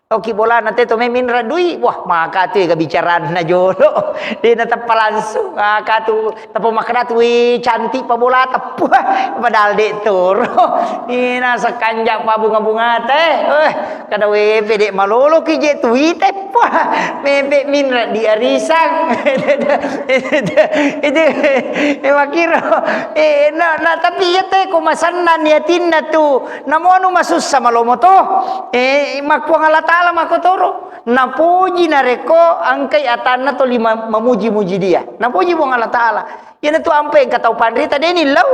Oki bolana te to meminra dui, wah, maka tu ega bicaranna jolo. Dena teppa langsung. Maka tu teppa makkeda tu, "Wih, cantik pa bola teppa." Padahal dek toro. Ina sekanja pa bunga-bunga te. Eh, kada we pede malolo ki je tu ite pa. Mepe minra di arisang. Itu, itu, eh, makiro. Eh, na, na, tapi iya te ko masanna niatinna tu. Namo anu masussa malomo to. Eh, makkuang Allah Ta'ala makotoro. Napoji narekko engkai atanna toli ma-, mamuji-muji dia. Napoji Puang Allah Ta'ala. Iyanatu ampai engka tau panrita deni lau.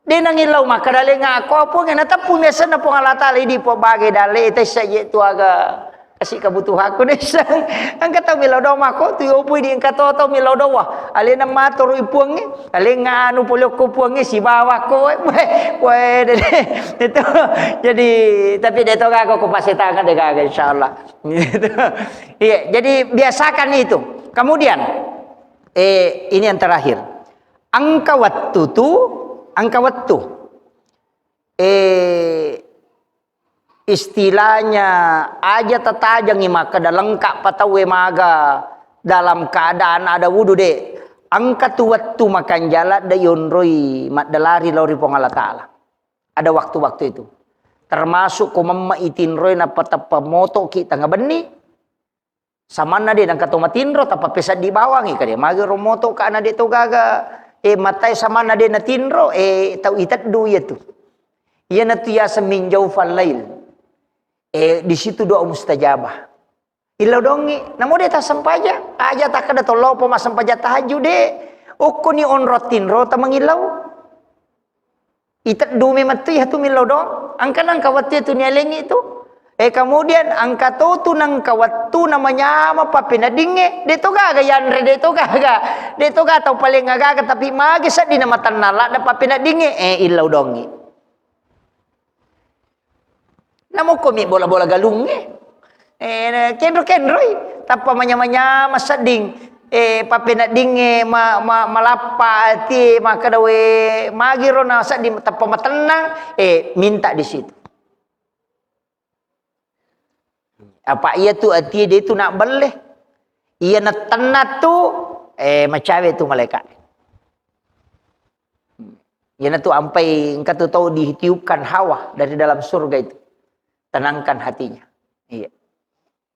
Denang illau makkeda lenga ko Puang, nateppu miasenna Puang Allah Ta'ala idi po bage dalle tessa je tu aga kasi kebutuhanku dessa. Engka tau milau doa mako tu opui di engka to tau milau doa. Alena matoro i Puangnge, alenga anu pole okko Puangnge sibawa ko. Weh, weh, dede. Itu. Jadi, tapi de to gaga ko pasetangan de gaga insyaallah. Gitu. Iya, jadi biasakan itu. Kemudian, eh, ini yang terakhir. Engka wettu tu, engka wettu. Eh, istilahnya aja tatajangi makkeda lengkap pa tauwe maga dalam keadaan ada wudu de. Engka tu wettu makanjala de yonroi maddelari lao ri Puang Allah Ta'ala. Ada waktu-waktu itu. Termasuk ko memma itinroi nappa teppa motoki tengah benni. Samanna de nengka to matinro, tappa peseddi bawangi kade. Magi ro moto ka na de to gaga, eh, matai samanna de natinro, eh, tau iteddu iya tu. Iya na tu yaseng min jaufal lail. Eh, di situ doa mustajabah. Illau dongi, namo de tassempajang. Aja takkeda to lao po massempajang tahajud de. Okkoni onro tinro tamangillau. Iteddu memang tu iya tu millau doang. Engka nengka wettu iya tu nialengi tu. Eh, kemudian engka to tu nengka wettu namanyama pappeneddingnge. De to gaga yanre, de to gaga. De to gaga tau paling gaga, tapi magi seddi na matennang ladde pappeneddingnge. Eh, illau dongi. Namokko mi bola-bola galungnge. Eh, kenro-kenroi. Tappa manyama-nyama sedding. Eh, pappeneddingnge ma-, ma-, malappa ati makkeda we magiro na sedding tappa matennang. Eh, minta di situ. Apa iya tu ati de tu nak belle. Iya na tenna tu, eh, macawe tu malaikat. Iyanatu ampai engka tu tau ditiupkan hawa dari dalam surga itu. Tenangkan hatinya. Iya.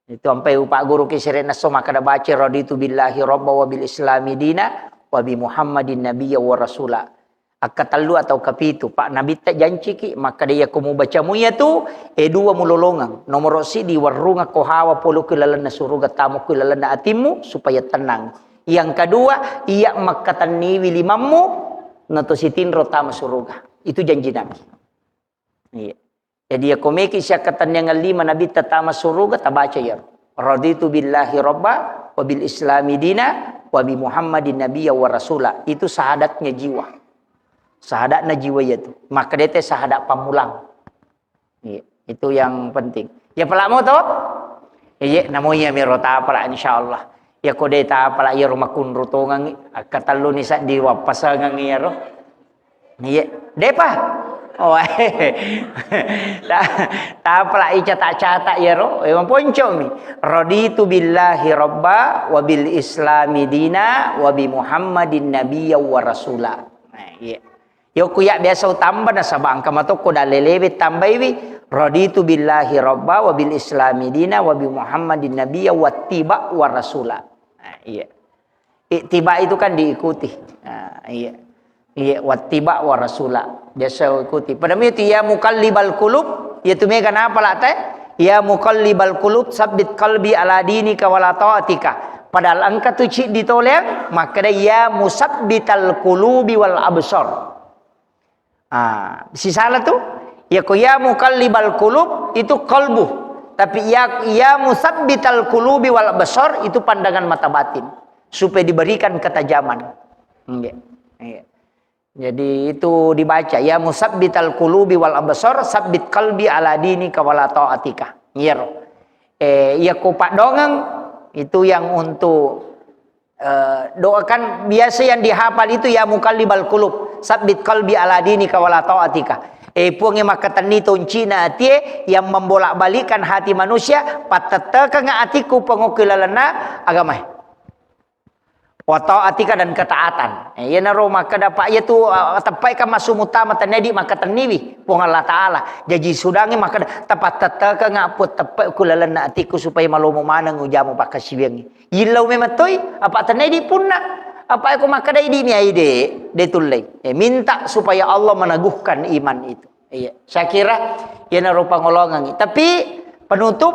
Itu ampai upa guru ki sere nasso makkeda baca raditu billahi rabba wa bil islami dina wa bi Muhammadin nabiyya wa rasula. Akkatellu atau kapitu, Pak Nabitta janciki, makkeda iya ko mubaca muiya tu, e dua mulolongeng. Nomoro sidi warrunga ko hawa polo ku lalenna suruga tamo ku lalenna atimmu supaya tenang. Yang kedua, iya makkatenniwi limammu, nato sitinro tama suruga. Itu janji Nabi. Iya. Jadi, iya komeki siakkatenniangan lima Nabitta tama suruga, tabaca iyaro. Raditu billahi rabba, wa bil islami dina, wa bi Muhammadin nabiyya wa rasula. Itu syahadatnya jiwa. Syahadatna jiwa iya tu. Maka dete syahadat pammulang. Iya, itu yang penting. Ya, pala mo to? Iya, namo iya miro tapala, insyaallah. Ya, ko de tapala, iya ro makunru tongangi. Akkatelluni saddi wappasangangi iyaro. Iya, depa. Oh, ta-, tapala icatak-catak iyaro. Eh, maponcomi. Raditu billahi rabba wa bil islami dina wa bi Muhammadin nabiyya wa rasula. Nah, iya. Yokku ya biasa utamba nasaba engka matokko dalelewe tambaiwi, raditu billahi rabba wa bil islami dina wa bi Muhammadin nabiyya wattiba wa rasula. Nah, iya. Ittiba itu kan diikuti. Nah, iya. Iya, wattiba wa rasula. Biasa ikuti. Pada itu ya muqallibal qulub, ya tu mega napa la te? Ya muqallibal qulub, sabbit qalbi ala dinika wala ta'atika. Padahal engka tu ciddi toleang, makkeda ya musabbital qulubi wal absar. Ah, sisala tu, ya ko ya muqallibal qulub itu qalbu. Tapi ya, ya musabbital qulubi wal absar itu pandangan mata batin. Supaya diberikan ketajaman. Iya. Iya. Jadi itu dibaca, ya musabbital qulubi wal absar, sabbit qalbi ala dinika wala ta'atika. Iyaro. Eh, iya ko paddoangeng itu yang untuk, eh, doakan biasa yang dihafal itu ya muqallibal qulub, sabbit qalbi ala dinika wala ta'atika. Eh, Puang yang makkatenni toncina atie, yang membolak-balikkan hati manusia, pattettekeng atiku pengokki lalenna agamae. Wa ta'atika dan ketaatan. Eh, iyanaro makkeda, Pak, iya tu, eh, teppai kan massu mutama tennedi makkatenniwi Puang Allah Ta'ala. Jaji sudangi makkeda, tapattettekeng aput teppai ku lalenna atiku supaya malomo maneng ujamu pakkasiwiangi. Yillau memang toi, apa tennedi punna. Apa eko makkeda idi mi aide, de tullei. Eh, minta supaya Allah meneguhkan iman itu. Iya, saya kira iyanaro pangolongangi. Tapi penutup,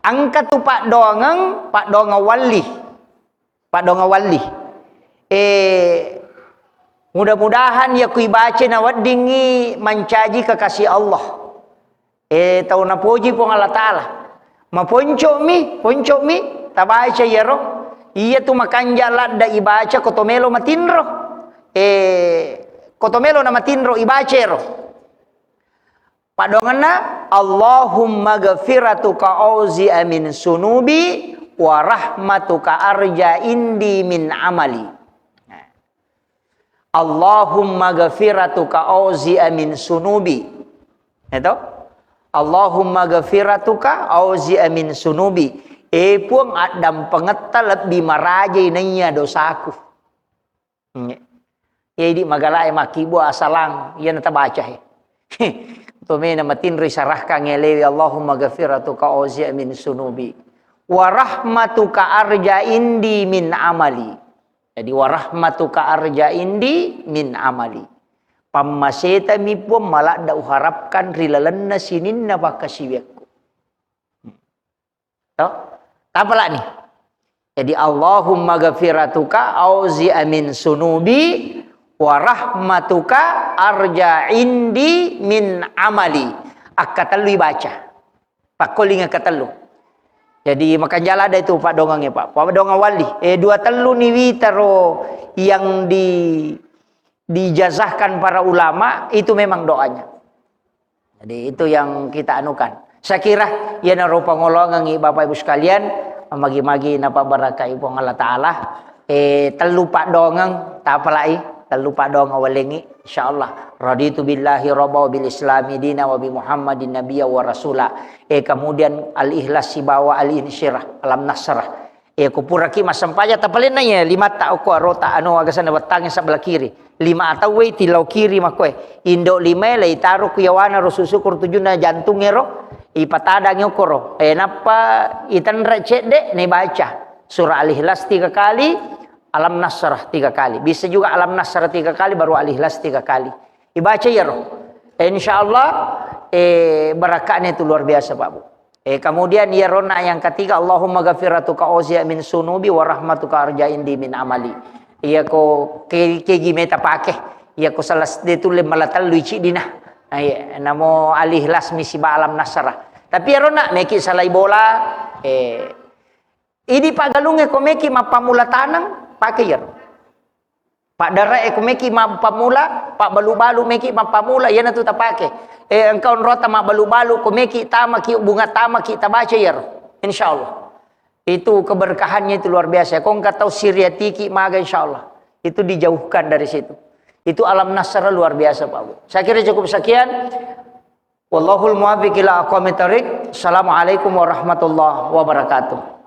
engka tu paddoangeng, paddoangeng walli. Paddoangeng walli. Eh, mudah-mudahan ya kui baca na weddingi mancaji kekasih Allah. Eh, tau napoji Puang Allah Ta'ala. Maponco'mi, ponco'mi, tabaca iyaro. Iya tu makanja ladda ibaca koto melo matinro. Eh, koto melo na matinro ibaca ero. Paddoangenna, Allahumma ghafiratuka auzi'a min sunubi wa rahmatuka arja indi min amali. Allahumma ghafiratuka auzi'a min sunubi. Itu? Allahumma ghafiratuka auzi'a min sunubi. Eh Puang, addampengetta lebbi marajai naiya dosaku. Nge. Iya idi magalae makkibua asalang, iyana tabaca he. Tomena matinri sarahkang elewi, Allahumma ghafiratuka auzi'a min sunubi. Wa rahmatuka arja indi min amali. Jadi, wa rahmatuka arja indi min amali. Pammaseta mi Puang maladda uharapkan ri lalenna sininna pakkasiwiakku. To? Tapalani. Jadi, Allahumma ghafiratuka auzi'a min sunubi wa rahmatuka arja indi min amali. Akkatellu ibaca. Pakkoling akkatellu. Jadi, makanjala ada itu paddoangengnge, Pak. Paddoangeng walli. Eh, dua tellu ni witaro yang di, dijazahkan para ulama, itu memang doanya. Jadi, itu yang kita anukan. Saya kira, iyanaro pangolongengngi Bapak Ibu sekalian, magi-magi napabarakai Puang Allah Ta'ala. Eh, tellu paddoangeng, tapalai, tellu paddoangeng walengngi, insyaallah. Raditu billahi rabba wa bil islami dina wa bi Muhammadin nabiyya wa rasula. Eh, kemudian al-ikhlas sibawa al-insyirah, alam nasrah. Eh, ko puraki massempajang tapalenna iya, limatta okko arota, anu, agasanna wettangnge sebelah kiri. Lima atauwe tillau kiri makkoe. Indo limae leitaro ku yawana ro susu ko ro tujunna jantung ero, ipatadangi okkoro. Eh, nappa itenre cedde, naibaca surah Al-Ikhlas tiga kali, Alam Nasrah tiga kali. Bisa juga Alam Nasrah tiga kali, baru Al-Ikhlas tiga kali. Ibaca iyaro. Eh, insyaallah, eh, barakahnya itu luar biasa, Pak Bu. Eh, kemudian iyarona yang ketiga, Allahumma ghafiratuka auzi'a min sunubi wa rahmatuka arja indi min amali. Iya ko ke-, kegi meta pake. Iya ko salah de tulle mala tellu iciddina. Nah, iya, namo Al-Ikhlas mi siba Alam Nasrah. Tapi iyarona meki salai bola, eh, idi pagalungnge ko meki mappamula taneng, pake iyaro. Paddare'e ko meki mappamula, pabbalu-balu meki mappamula, iyanatu tapake. Eh, engka onrota mabbalu-balu, ko meki tamaki, bunga tamaki, tabaca iyaro. Insyaallah. Itu keberkahannya itu luar biasa. Ko engka tau siriatiki maga, insyaallah. Itu dijauhkan dari situ. Itu Alam Nasrah luar biasa, Pak Bu. Saya kira cukup sekian. Wallahul muwaffiq ila aqwamit thariq. Assalamualaikum warahmatullahi wabarakatuh.